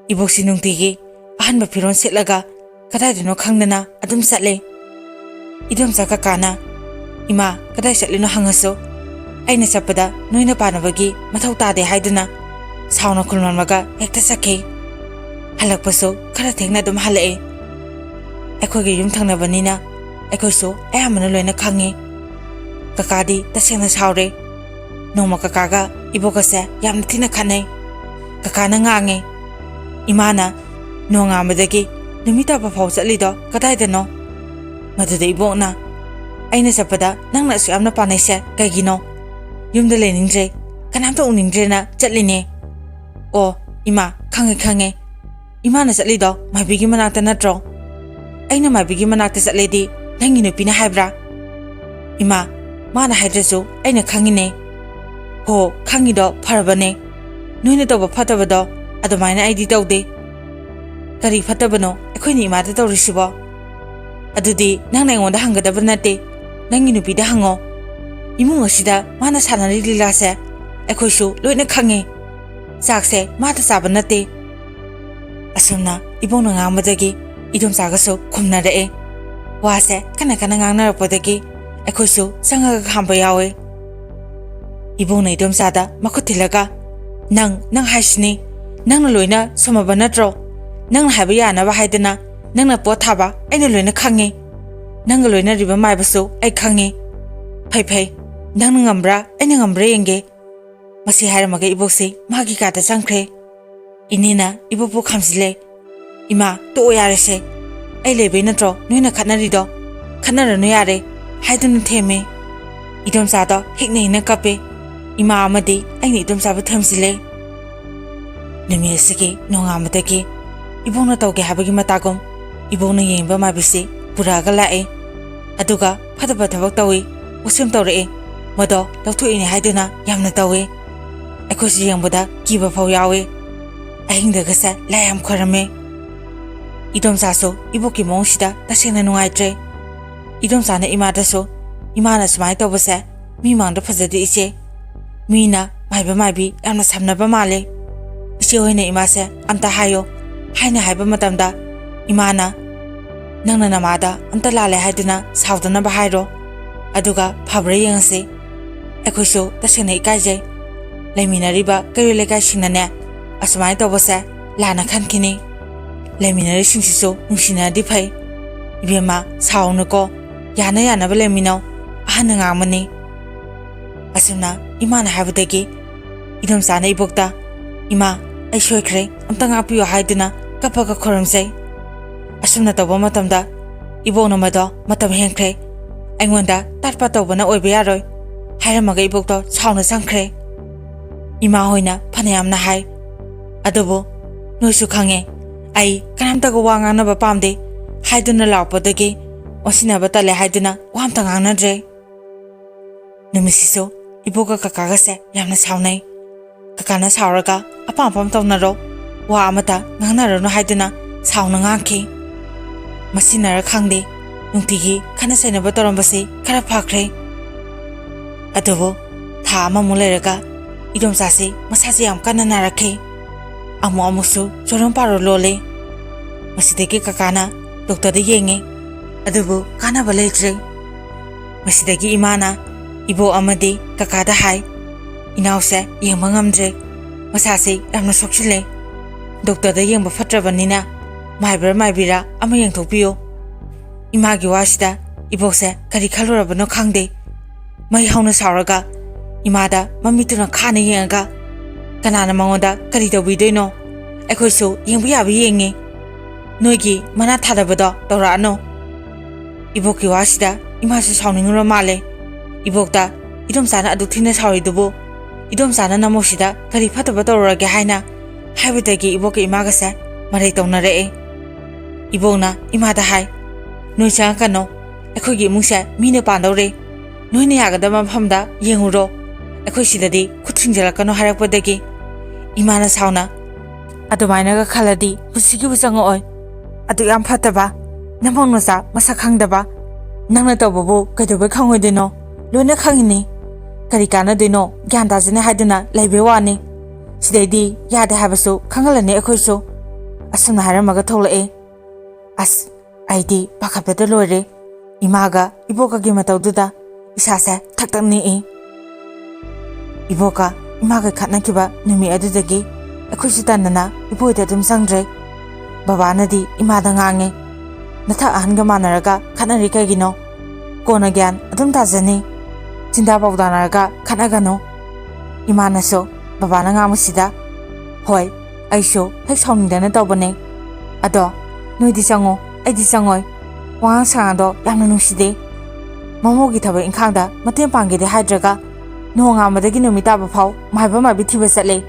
ꯏꯕꯣꯛꯁꯤ ꯅꯨꯡꯇꯤꯒꯤ ꯑꯍꯟꯕ ꯐꯤꯔꯣꯜ ꯁꯦꯠꯂꯒ ꯀꯗꯥꯏꯗꯅꯣ ꯈꯪꯗꯅ ꯑꯗꯨꯝ ꯆꯠꯂꯦ꯫ ꯏꯗꯣꯝꯆꯥ ꯀꯀꯥꯅ, "ꯏꯃꯥ, ꯀꯗꯥꯏ ꯆꯠꯂꯤꯅꯣ?" ꯍꯪꯉꯁꯨ, "ꯑꯩꯅ ꯆꯠꯄꯗ ꯅꯣꯏꯅ ꯄꯥꯟꯅꯕꯒꯤ ꯃꯊꯧ ꯇꯥꯗꯦ" ꯍꯥꯏꯗꯨꯅ ꯁꯥꯎꯅ ꯈꯨꯝꯂꯝꯂꯒ ꯍꯦꯛꯇ ꯆꯠꯈꯤ꯫ ꯍꯜꯂꯛꯄꯁꯨ ꯈꯔ ꯊꯦꯡꯅ ꯑꯗꯨꯝ ꯍꯜꯂꯛꯑꯦ꯫ ꯑꯩꯈꯣꯏꯒꯤ ꯌꯨꯝ ꯊꯪꯅꯕꯅꯤꯅ ꯑꯩꯈꯣꯏꯁꯨ ꯑꯌꯥꯝꯕꯅ ꯂꯣꯏꯅ ꯈꯪꯉꯤ꯫ ꯀꯀꯥꯗꯤ ꯇꯁꯦꯡꯅ ꯁꯥꯎꯔꯦ꯫ ꯅꯣꯡꯃ ꯀꯀꯥꯒ ꯏꯕꯣꯛꯀꯁꯦ ꯌꯥꯝꯅ ꯊꯤꯅ ꯈꯠꯅꯩ꯫ ꯀꯀꯥꯅ ꯉꯥꯡꯉꯦ, "ꯏꯃꯥꯅ ꯅꯣꯡꯉꯥꯟꯕꯗꯒꯤ ꯅꯨꯃꯤꯠ ꯇꯥꯕ ꯐꯥꯎ ꯆꯠꯂꯤꯗꯣ ꯀꯗꯥꯏꯗꯅꯣ?" ꯃꯗꯨꯗ ꯏꯕꯣꯛꯅ, "ꯑꯩꯅ ꯆꯠꯄꯗ ꯅꯪꯅ ꯑꯁꯨꯛ ꯌꯥꯝꯅ ꯄꯥꯅꯩꯁꯦ ꯀꯩꯒꯤꯅꯣ?" "ꯌꯨꯝꯗ ꯂꯩꯅꯤꯡꯗ꯭ꯔꯦ, ꯀꯅꯥꯝꯇ ꯎꯅꯤꯡꯗ꯭ꯔꯦꯅ ꯆꯠꯂꯤꯅꯦ"꯫ "ꯑꯣ, ꯏꯃꯥ, ꯈꯪꯉꯦ, ꯈꯪꯉꯦ꯫ ꯏꯃꯥꯅ ꯆꯠꯂꯤꯗꯣ ꯃꯥꯏꯕꯤꯒꯤ ꯃꯅꯥꯛꯇ ꯅꯠꯇ꯭ꯔꯣ?" "ꯑꯩꯅ ꯃꯥꯏꯕꯤꯒꯤ ꯃꯅꯥꯛꯇ ꯆꯠꯂꯦꯗꯤ ꯅꯪꯒꯤ ꯅꯨꯄꯤꯅ ꯍꯥꯏꯕ꯭ꯔꯥ?" "ꯏꯃꯥ, ꯃꯥꯅ ꯍꯥꯏꯗ꯭ꯔꯁꯨ ꯑꯩꯅ ꯈꯪꯉꯤꯅꯦ"꯫ "ꯍꯣ, ꯈꯪꯉꯤꯗꯣ ꯐꯔꯕꯅꯦ꯫ ꯅꯣꯏꯅ ꯇꯧꯕ ꯐꯠꯇꯕꯗꯣ ꯑꯗꯨꯃꯥꯏꯅ ꯑꯩꯗꯤ ꯇꯧꯗꯦ"꯫ "ꯀꯔꯤ ꯐꯠꯇꯕꯅꯣ ꯑꯩꯈꯣꯏꯅ ꯏꯃꯥꯗ ꯇꯧꯔꯤꯁꯤꯕꯣ?" "ꯑꯗꯨꯗꯤ ꯅꯪꯅ ꯑꯩꯉꯣꯟꯗ ꯍꯪꯒꯗꯕ ꯅꯠꯇꯦ, ꯅꯪꯒꯤ ꯅꯨꯄꯤꯗ ꯍꯪꯉꯣ꯫ ꯏꯃꯨꯡ ꯑꯁꯤꯗ ꯃꯥꯅ ꯁꯥꯟꯅꯔꯤ ꯂꯤꯂꯥꯁꯦ ꯑꯩꯈꯣꯏꯁꯨ ꯂꯣꯏꯅ ꯈꯪꯉꯦ"꯫ "ꯆꯥꯛꯁꯦ ꯃꯥꯗ ꯆꯥꯕ ꯅꯠꯇꯦ"꯫ ꯑꯁꯨꯝꯅ ꯏꯕꯣꯛꯅ ꯉꯥꯡꯕꯗꯒꯤ ꯏꯗꯣꯝꯆꯥꯒꯁꯨ ꯈꯨꯝꯅꯔꯛꯑꯦ꯫ ꯋꯥꯁꯦ ꯀꯟꯅ ꯀꯟꯅ ꯉꯥꯡꯅꯔꯛꯄꯗꯒꯤ ꯑꯩꯈꯣꯏꯁꯨ ꯆꯪꯉꯒ ꯈꯥꯝꯕ ꯌꯥꯎꯋꯦ꯫ ꯏꯕꯣꯛꯅ ꯏꯗꯣꯝꯆꯥꯗ ꯃꯈꯨꯠ ꯊꯤꯜꯂꯒ, "ꯅꯪ, ꯅꯪ ꯍꯥꯏꯁꯤꯅꯤ, ꯅꯪꯅ ꯂꯣꯏꯅ ꯁꯨꯝꯃꯕ ꯅꯠꯇ꯭ꯔꯣ? ꯅꯪꯅ ꯍꯥꯏꯕ ꯌꯥꯅꯕ ꯍꯥꯏꯗꯅ ꯅꯪꯅ ꯄꯣꯠ ꯊꯥꯕ ꯑꯩꯅ ꯂꯣꯏꯅ ꯈꯪꯉꯤ꯫ ꯅꯪꯒ ꯂꯣꯏꯅꯔꯤꯕ ꯃꯥꯏꯕꯁꯨ ꯑꯩ ꯈꯪꯉꯤ꯫ ꯐꯩ, ꯐꯩ, ꯅꯪꯅ ꯉꯝꯕ꯭ꯔꯥ, ꯑꯩꯅ ꯉꯝꯕ꯭ꯔꯥ ꯌꯦꯡꯒꯦ"꯫ ꯃꯁꯤ ꯍꯥꯏꯔꯝꯃꯒ ꯏꯕꯣꯛꯁꯤ ꯃꯥꯒꯤ ꯀꯥꯗ ꯆꯪꯈ꯭ꯔꯦ꯫ ꯏꯅꯦꯅ ꯏꯕꯣꯛꯄꯨ ꯈꯥꯝꯖꯤꯜꯂꯦ꯫ "ꯏꯃꯥ, ꯇꯣꯛꯑꯣ ꯌꯥꯔꯦꯁꯦ꯫ ꯑꯩ ꯂꯩꯕꯩ ꯅꯠꯇ꯭ꯔꯣ ꯅꯣꯏꯅ ꯈꯠꯅꯔꯤꯗꯣ? ꯈꯠꯅꯔꯅꯨ ꯌꯥꯔꯦ" ꯍꯥꯏꯗꯨꯅ ꯊꯦꯝꯃꯦ꯫ ꯏꯗꯣꯝꯆꯥꯗꯣ ꯍꯤꯛꯅ ꯍꯤꯛꯅ ꯀꯞꯄꯦ꯫ ꯏꯃꯥ ꯑꯃꯗꯤ ꯑꯩꯅ ꯏꯗꯣꯝꯆꯥꯕꯨ ꯊꯦꯝꯖꯤꯜꯂꯦ꯫ ꯅꯨꯃꯤꯠ ꯑꯁꯤꯒꯤ ꯅꯣꯡꯉꯥꯟꯕꯗꯒꯤ ꯏꯕꯣꯛꯅ ꯇꯧꯒꯦ ꯍꯥꯏꯕꯒꯤ ꯃꯇꯥꯒꯨꯝ ꯏꯕꯣꯛꯅ ꯌꯦꯡꯕ ꯃꯥꯏꯕꯤꯁꯤ ꯄꯨꯔꯛꯑꯒ ꯂꯥꯛꯑꯦ꯫ ꯑꯗꯨꯒ ꯐꯠꯇꯕ ꯊꯕꯛ ꯇꯧꯏ, ꯋꯥꯁꯦꯝ ꯇꯧꯔꯛꯑꯦ, ꯃꯗꯣ ꯂꯧꯊꯣꯛꯏꯅꯦ ꯍꯥꯏꯗꯨꯅ ꯌꯥꯝꯅ ꯇꯧꯏ꯫ ꯑꯩꯈꯣꯏꯁꯨ ꯌꯦꯡꯕꯗ ꯀꯤꯕ ꯐꯥꯎ ꯌꯥꯎꯏ꯫ ꯑꯍꯤꯡꯗꯒꯁꯦ ꯂꯥꯏ ꯌꯥꯝ ꯈꯣꯏꯔꯝꯃꯦ꯫ ꯏꯗꯣꯝꯆꯥꯁꯨ ꯏꯕꯣꯛꯀꯤ ꯃꯑꯣꯡꯁꯤꯗ ꯇꯁꯦꯡꯅ ꯅꯨꯡꯉꯥꯏꯇ꯭ꯔꯦ꯫ ꯏꯗꯣꯝꯆꯥꯅ ꯏꯃꯥꯗꯁꯨ, "ꯏꯃꯥꯅ ꯁꯨꯃꯥꯏꯅ ꯇꯧꯕꯁꯦ ꯃꯤ ꯃꯥꯡꯗ ꯐꯖꯗꯦ ꯏꯆꯦ꯫ ꯃꯤꯅ ꯃꯥꯏꯕ ꯃꯥꯏꯕꯤ ꯌꯥꯝꯅ ꯁꯝꯅꯕ ꯃꯥꯜꯂꯦ꯫ ꯏꯆꯦ ꯍꯣꯏꯅ ꯏꯃꯥꯁꯦ ꯑꯝꯇ ꯍꯥꯏꯌꯣ" ꯍꯥꯏꯅ ꯍꯥꯏꯕ ꯃꯇꯝꯗ, ꯏꯃꯥꯅ, "ꯅꯪꯅ ꯅꯃꯥꯗ ꯑꯝꯇ ꯂꯥꯜꯂꯦ ꯍꯥꯏꯗꯨꯅ ꯁꯥꯎꯗꯅꯕ ꯍꯥꯏꯔꯣ꯫ ꯑꯗꯨꯒ ꯐꯕ꯭ꯔꯥ ꯌꯦꯡꯉꯁꯤ꯫ ꯑꯩꯈꯣꯏꯁꯨ ꯇꯁꯦꯡꯅ ꯏꯀꯥꯏꯖꯩ꯫ ꯂꯩꯃꯤꯟꯅꯔꯤꯕ ꯀꯩꯔꯣꯏ ꯂꯩꯀꯥꯏꯁꯤꯡꯅꯅꯦ ꯑꯁꯨꯃꯥꯏꯅ ꯇꯧꯕꯁꯦ ꯂꯥꯟꯅ ꯈꯟꯈꯤꯅꯤ꯫ ꯂꯩꯃꯤꯟꯅꯔꯤꯁꯤꯡꯁꯤꯁꯨ ꯅꯨꯡꯁꯤꯅꯔꯗꯤ ꯐꯩ꯫ ꯏꯕꯦꯝꯃ, ꯁꯥꯎꯅꯨꯀꯣ, ꯌꯥꯅ ꯌꯥꯅꯕ ꯂꯩꯃꯤꯟꯅꯧ, ꯑꯍꯟꯅ ꯉꯥꯡꯕꯅꯤ"꯫ ꯑꯁꯨꯝꯅ ꯏꯃꯥꯅ ꯍꯥꯏꯕꯗꯒꯤ ꯏꯗꯣꯝꯆꯥꯅ ꯏꯕꯣꯛꯇ, "ꯏꯃꯥ, ꯑꯩ ꯁꯣꯏꯈ꯭ꯔꯦ, ꯑꯝꯇ ꯉꯥꯛꯄꯤꯌꯨ" ꯍꯥꯏꯗꯨꯅ ꯀꯞꯄꯒ ꯈꯨꯔꯨꯝꯖꯩ꯫ ꯑꯁꯨꯝꯅ ꯇꯧꯕ ꯃꯇꯝꯗ ꯏꯕꯣꯛꯅ ꯃꯗꯣ ꯃꯇꯝ ꯍꯦꯟꯈ꯭ꯔꯦ, ꯑꯩꯉꯣꯟꯗ ꯇꯥꯠꯄ ꯇꯧꯕꯅ ꯑꯣꯏꯕ ꯌꯥꯔꯣꯏ ꯍꯥꯏꯔꯝꯃꯒ ꯏꯕꯣꯛꯇꯣ ꯁꯥꯎꯅ ꯆꯪꯈ꯭ꯔꯦ꯫ ꯏꯃꯥ ꯍꯣꯏꯅ ꯐꯅꯌꯥꯝꯅ ꯍꯥꯏ, ꯑꯗꯨꯕꯨ ꯅꯣꯏꯁꯨ ꯈꯪꯉꯦ, ꯑꯩ ꯀꯅꯥꯝꯇꯒ ꯋꯥ ꯉꯥꯡꯅꯕ ꯄꯥꯝꯗꯦ ꯍꯥꯏꯗꯨꯅ ꯂꯥꯎꯔꯛꯄꯗꯒꯤ ꯑꯣꯟꯁꯤꯟꯅꯕ ꯇꯜꯂꯦ ꯍꯥꯏꯗꯨꯅ ꯋꯥ ꯑꯝꯇ ꯉꯥꯡꯅꯗ꯭ꯔꯦ꯫ ꯅꯨꯃꯤꯠꯁꯤꯁꯨ ꯏꯕꯣꯛꯀ ꯀꯀꯥꯒꯁꯦ ꯌꯥꯝꯅ ꯁꯥꯎꯅꯩ꯫ ꯀꯀꯥꯅ ꯁꯥꯎꯔꯒ "ꯑꯄꯥꯝ ꯑꯄꯥꯝ ꯇꯧꯅꯔꯣ, ꯋꯥ ꯑꯃꯇ ꯉꯥꯡꯅꯔꯅꯨ" ꯍꯥꯏꯗꯨꯅ ꯁꯥꯎꯅ ꯉꯥꯡꯈꯤ꯫ ꯃꯁꯤꯅꯔ ꯈꯪꯗꯦ, ꯅꯨꯡꯇꯤꯒꯤ ꯈꯠꯅ ꯆꯩꯅꯕ ꯇꯧꯔꯝꯕꯁꯤ ꯈꯔ ꯐꯈ꯭ꯔꯦ꯫ ꯑꯗꯨꯕꯨ ꯊꯥ ꯑꯃꯃꯨꯛ ꯂꯩꯔꯒ ꯏꯗꯣꯝꯆꯥꯁꯤ ꯃꯁꯥꯁꯦ ꯌꯥꯝ ꯀꯟꯅ ꯅꯥꯔꯛꯈꯤ꯫ ꯑꯃꯨꯛ ꯑꯃꯨꯛꯁꯨ ꯆꯣꯔꯝ ꯄꯥꯔꯣ ꯂꯣꯜꯂꯦ꯫ ꯃꯁꯤꯗꯒꯤ ꯀꯀꯥꯅ ꯗꯣꯛꯇꯔꯗ ꯌꯦꯡꯉꯦ, ꯑꯗꯨꯕꯨ ꯀꯥꯟꯅꯕ ꯂꯩꯇ꯭ꯔꯦ꯫ ꯃꯁꯤꯗꯒꯤ ꯏꯃꯥꯅ ꯏꯕꯣꯛ ꯑꯃꯗꯤ ꯀꯀꯥꯗ ꯍꯥꯏ, "ꯏꯅꯥꯎꯁꯦ ꯌꯦꯡꯕ ꯉꯝꯗ꯭ꯔꯦ, ꯃꯁꯥꯁꯦ ꯌꯥꯝꯅ ꯁꯣꯛꯆꯤꯜꯂꯦ꯫ ꯗꯣꯛꯇꯔꯗ ꯌꯦꯡꯕ ꯐꯠꯇ꯭ꯔꯕꯅꯤꯅ ꯃꯥꯏꯕ꯭ꯔꯥ ꯃꯥꯏꯕꯤꯔꯥ ꯑꯃ ꯌꯦꯡꯊꯣꯛꯄꯤꯌꯨ"꯫ ꯏꯃꯥꯒꯤ ꯋꯥꯁꯤꯗ ꯏꯕꯣꯛꯁꯦ ꯀꯔꯤ ꯈꯜꯂꯨꯔꯕꯅꯣ ꯈꯪꯗꯦ, ꯃꯩ ꯍꯧꯅ ꯁꯥꯎꯔꯒ ꯏꯃꯥꯗ ꯃꯃꯤꯠꯇꯨꯅ ꯈꯥꯅ ꯌꯦꯡꯉꯒ, "ꯀꯅꯥꯅ ꯃꯉꯣꯟꯗ ꯀꯔꯤ ꯇꯧꯕꯤꯗꯣꯏꯅꯣ? ꯑꯩꯈꯣꯏꯁꯨ ꯌꯦꯡꯕ ꯌꯥꯕ ꯌꯦꯡꯉꯤ꯫ ꯅꯣꯏꯒꯤ ꯃꯅꯥ ꯊꯥꯗꯕꯗꯣ ꯇꯧꯔꯛꯑꯅꯨ꯫" ꯏꯕꯣꯛꯀꯤ ꯋꯥꯁꯤꯗ ꯏꯃꯥꯁꯨ ꯁꯥꯎꯅꯤꯡꯉꯨꯔ ꯃꯥꯜꯂꯦ꯫ ꯏꯕꯣꯛꯇ ꯏꯗꯣꯝꯆꯥꯅ ꯑꯗꯨꯛ ꯊꯤꯅ ꯁꯥꯎꯔꯤꯗꯨꯕꯨ, ꯏꯗꯣꯝꯆꯥꯅ ꯅꯃꯧꯁꯤꯗ ꯀꯔꯤ ꯐꯠꯇꯕ ꯇꯧꯔꯨꯔꯒꯦ ꯍꯥꯏꯅ ꯍꯥꯏꯕꯗꯒꯤ ꯏꯕꯣꯛꯀ ꯏꯃꯥꯒꯁꯦ ꯃꯔꯩ ꯇꯧꯅꯔꯛꯑꯦ꯫ ꯏꯕꯣꯛꯅ ꯏꯃꯥꯗ ꯍꯥꯏ, "ꯅꯣꯏ ꯆꯪꯉꯛꯀꯅꯣ, ꯑꯩꯈꯣꯏꯒꯤ ꯏꯃꯨꯡꯁꯦ ꯃꯤꯅ ꯄꯥꯟꯗꯧꯔꯦ꯫ ꯅꯣꯏꯅ ꯌꯥꯒꯗꯕ ꯃꯐꯝꯗ ꯌꯦꯡꯉꯨꯔꯣ, ꯑꯩꯈꯣꯏ ꯁꯤꯗꯗꯤ ꯈꯨꯠ ꯊꯤꯡꯖꯤꯜꯂꯛꯀꯅꯣ" ꯍꯥꯏꯔꯛꯄꯗꯒꯤ ꯏꯃꯥꯅ ꯁꯥꯎꯅ, "ꯑꯗꯨꯃꯥꯏꯅꯒ ꯈꯜꯂꯗꯤ ꯄꯨꯟꯁꯤꯒꯤꯕꯨ ꯆꯪꯉꯛꯑꯣꯏ꯫ ꯑꯗꯨꯛ ꯌꯥꯝ ꯐꯠꯇꯕ ꯅꯃꯧ ꯅꯆꯥ ꯃꯁꯛ ꯈꯪꯗꯕ ꯅꯪꯅ ꯇꯧꯕꯕꯨ ꯀꯩꯗꯧꯕꯩ ꯈꯪꯉꯣꯏꯗꯣꯏꯅꯣ? ꯂꯣꯏꯅ ꯈꯪꯉꯤꯅꯤ꯫ ꯀꯔꯤ ꯀꯥꯟꯅꯗꯣꯏꯅꯣ? ꯒ꯭ꯌꯥꯟ ꯇꯥꯖꯅꯤ ꯍꯥꯏꯗꯨꯅ ꯂꯩꯕꯩ ꯋꯥꯅꯤ꯫ ꯁꯤꯗꯩꯗꯤ ꯌꯥꯗꯦ ꯍꯥꯏꯕꯁꯨ ꯈꯪꯍꯜꯂꯅꯤ ꯑꯩꯈꯣꯏꯁꯨ꯫" ꯑꯁꯨꯝꯅ ꯍꯥꯏꯔꯝꯃꯒ ꯊꯣꯛꯂꯛꯑꯦ꯫ ꯑꯁ, ꯑꯩꯗꯤ ꯄꯥꯈꯠꯄꯗ ꯂꯣꯏꯔꯦ꯫ ꯏꯃꯥꯒ ꯏꯕꯣꯛꯀꯒꯤ ꯃꯇꯧꯗꯨꯗ ꯏꯁꯥꯁꯦ ꯊꯛ ꯊꯛ ꯅꯤꯛꯏ꯫ ꯏꯕꯣꯛꯀ ꯏꯃꯥꯒ ꯈꯠꯅꯈꯤꯕ ꯅꯨꯃꯤꯠ ꯑꯗꯨꯗꯒꯤ ꯑꯩꯈꯣꯏꯁꯨ ꯇꯟꯗꯅ ꯏꯕꯣꯏꯗ ꯑꯗꯨꯝ ꯆꯪꯗ꯭ꯔꯦ꯫ ꯕꯕꯥꯅꯗꯤ ꯏꯃꯥꯗ ꯉꯥꯡꯉꯦ, "ꯅꯊꯛ ꯑꯍꯟꯒ ꯃꯥꯟꯅꯔꯒ ꯈꯠꯅꯔꯤ ꯀꯩꯒꯤꯅꯣ? ꯀꯣꯟꯅ ꯒ꯭ꯌꯥꯟ ꯑꯗꯨꯝ ꯇꯥꯖꯅꯤ꯫ ꯆꯤꯟꯗꯥ ꯄꯥꯎꯗꯥꯅꯔꯒ ꯈꯠꯅꯒꯅꯨ꯫" ꯏꯃꯥꯅꯁꯨ ꯕꯕꯥꯅ ꯉꯥꯡꯕꯁꯤꯗ, "ꯍꯣꯏ, ꯑꯩꯁꯨ ꯍꯦꯛ ꯁꯥꯎꯅꯤꯡꯗꯅ ꯇꯧꯕꯅꯦ꯫ ꯑꯗꯣ ꯅꯣꯏꯗꯤ ꯆꯪꯉꯣ, ꯑꯩꯗꯤ ꯆꯪꯉꯣꯏ꯫ ꯋꯥꯉꯥꯡ ꯁꯉꯥꯡꯗꯣ ꯌꯥꯝꯅ ꯅꯨꯡꯁꯤꯗꯦ꯫ ꯃꯃꯧꯒꯤ ꯊꯕꯛ ꯏꯪꯈꯥꯡꯗ ꯃꯇꯦꯡ ꯄꯥꯡꯒꯦꯗꯤ ꯍꯥꯏꯗ꯭ꯔꯒ ꯅꯣꯡꯉꯥꯟꯕꯗꯒꯤ ꯅꯨꯃꯤꯠ ꯇꯥꯕ ꯐꯥꯎ ꯃꯥꯏꯕ ꯃꯥꯏꯕꯤ ꯊꯤꯕ ꯆꯠꯂꯦ꯫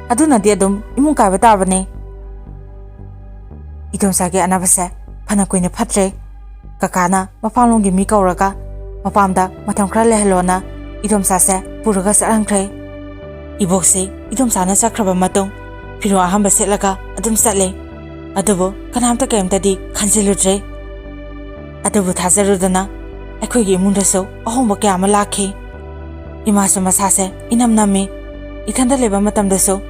ꯑꯗꯨꯅꯗꯤ ꯑꯗꯨꯝ ꯏꯃꯨꯡ ꯀꯥꯏꯕ ꯇꯥꯕꯅꯦ꯫" ꯏꯗꯣꯝꯆꯥꯒꯤ ꯑꯅꯥꯕꯁꯦ ꯐꯅ ꯀꯨꯏꯅ ꯐꯠꯇ꯭ꯔꯦ꯫ ꯀꯀꯥꯅ ꯃꯄꯥꯝꯂꯣꯝꯒꯤ ꯃꯤ ꯀꯧꯔꯒ ꯃꯄꯥꯝꯗ ꯃꯇꯝ ꯈꯔ ꯂꯩꯍꯜꯂꯣꯅ ꯏꯗꯣꯝꯆꯥꯁꯦ ꯄꯨꯔꯒ ꯆꯠꯍꯟꯈ꯭ꯔꯦ꯫ ꯏꯕꯣꯛꯁꯤ ꯏꯗꯣꯝꯆꯥꯅ ꯆꯠꯈ꯭ꯔꯕ ꯃꯇꯨꯡ ꯐꯤꯔꯣꯜ ꯑꯍꯟꯕ ꯁꯦꯠꯂꯒ ꯑꯗꯨꯝ ꯆꯠꯂꯦ꯫ ꯑꯗꯨꯕꯨ ꯀꯅꯥꯝꯇ ꯀꯔꯤꯝꯇꯗꯤ ꯈꯟꯖꯤꯜꯂꯨꯗ꯭ꯔꯦ꯫ ꯑꯗꯨꯕꯨ ꯊꯥꯖꯔꯨꯗꯅ ꯑꯩꯈꯣꯏꯒꯤ ꯏꯃꯨꯡꯗꯁꯨ ꯑꯍꯣꯡꯕ ꯀꯌꯥ ꯑꯃ ꯂꯥꯛꯈꯤ꯫ ꯏꯃꯥꯁꯨ ꯃꯁꯥꯁꯦ ꯏꯅꯝ ꯅꯝꯃꯤ꯫ ꯏꯊꯟꯗ ꯂꯩꯕ ꯃꯇꯝꯗꯁꯨ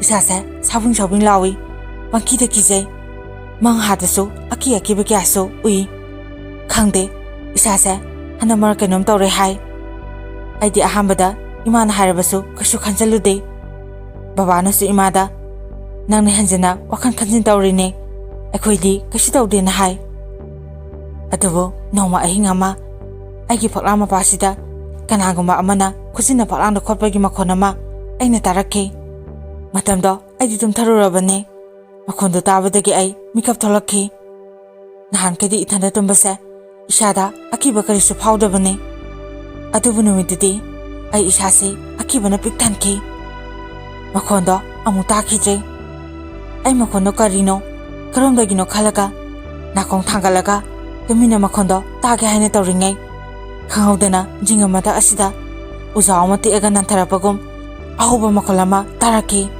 ꯏꯁꯥꯁꯦ ꯁꯥꯎꯕꯤꯡ ꯁꯥꯎꯕꯤꯡ ꯂꯥꯎꯏ꯫ ꯄꯪꯀꯤꯗ ꯀꯤꯖꯩ꯫ ꯃꯪꯍꯥꯗꯁꯨ ꯑꯀꯤ ꯑꯀꯤꯕ ꯀꯌꯥꯁꯨ ꯎꯏ꯫ ꯈꯪꯗꯦ, ꯏꯁꯥꯁꯦ ꯍꯟꯗꯛ ꯃꯔꯛ ꯀꯩꯅꯣꯝ ꯇꯧꯔꯦ ꯍꯥꯏ꯫ ꯑꯩꯗꯤ ꯑꯍꯥꯟꯕꯗ ꯏꯃꯥꯅ ꯍꯥꯏꯔꯕꯁꯨ ꯀꯩꯁꯨ ꯈꯟꯖꯜꯂꯨꯗꯦ꯫ ꯕꯕꯥꯅꯁꯨ ꯏꯃꯥꯗ, "ꯅꯪꯅ ꯍꯦꯟꯖꯤꯟꯅ ꯋꯥꯈꯜ ꯈꯟꯖꯤꯟ ꯇꯧꯔꯤꯅꯦ, ꯑꯩꯈꯣꯏꯗꯤ ꯀꯩꯁꯨ ꯇꯧꯗꯦꯅ" ꯍꯥꯏ꯫ ꯑꯗꯨꯕꯨ ꯅꯣꯡꯃ ꯑꯍꯤꯡ ꯑꯃ ꯑꯩꯒꯤ ꯐꯛꯂꯥꯡ ꯃꯄꯥꯁꯤꯗ ꯀꯅꯥꯒꯨꯝꯕ ꯑꯃꯅ ꯈꯨꯠꯁꯤꯅ ꯐꯛꯂꯥꯡꯗ ꯈꯣꯠꯄꯒꯤ ꯃꯈꯣꯟ ꯑꯃ ꯑꯩꯅ ꯇꯥꯔꯛꯈꯤ꯫ ꯃꯇꯝꯗꯣ ꯑꯩꯗꯤ ꯇꯨꯝꯊꯔꯨꯔꯕꯅꯤ꯫ ꯃꯈꯣꯟꯗꯨ ꯇꯥꯕꯗꯒꯤ ꯑꯩ ꯃꯤꯀꯞ ꯊꯣꯛꯂꯛꯈꯤ꯫ ꯅꯍꯥꯟꯈꯩꯗꯤ ꯏꯊꯟꯗ ꯇꯨꯝꯕꯁꯦ ꯏꯁꯥꯗ ꯑꯀꯤꯕ ꯀꯔꯤꯁꯨ ꯐꯥꯎꯗꯕꯅꯤ꯫ ꯑꯗꯨꯕꯨ ꯅꯨꯃꯤꯠꯇꯨꯗꯤ ꯑꯩ ꯏꯁꯥꯁꯤ ꯑꯀꯤꯕꯅ ꯄꯤꯛ ꯊꯟꯈꯤ꯫ ꯃꯈꯣꯟꯗꯣ ꯑꯃꯨꯛ ꯇꯥꯈꯤꯗ꯭ꯔꯦ꯫ ꯑꯩ ꯃꯈꯣꯟꯗꯣ ꯀꯔꯤꯅꯣ, ꯀꯔꯣꯝꯗꯒꯤꯅꯣ ꯈꯜꯂꯒ ꯅꯥꯀꯣꯡ ꯊꯥꯡꯒꯠꯂꯒ ꯇꯨꯃꯤꯟꯅ ꯃꯈꯣꯟꯗꯣ ꯇꯥꯒꯦ ꯍꯥꯏꯅ ꯇꯧꯔꯤꯉꯩ, ꯈꯪꯍꯧꯗꯅ ꯖꯤꯡꯒ ꯃꯊꯛ ꯑꯁꯤꯗ ꯎꯖꯥꯎ ꯑꯃ ꯇꯦꯛꯑꯒ ꯅꯟꯊꯔꯛꯄꯒꯨꯝ ꯑꯍꯧꯕ ꯃꯈꯣꯜ ꯑꯃ ꯇꯥꯔꯛꯈꯤ꯫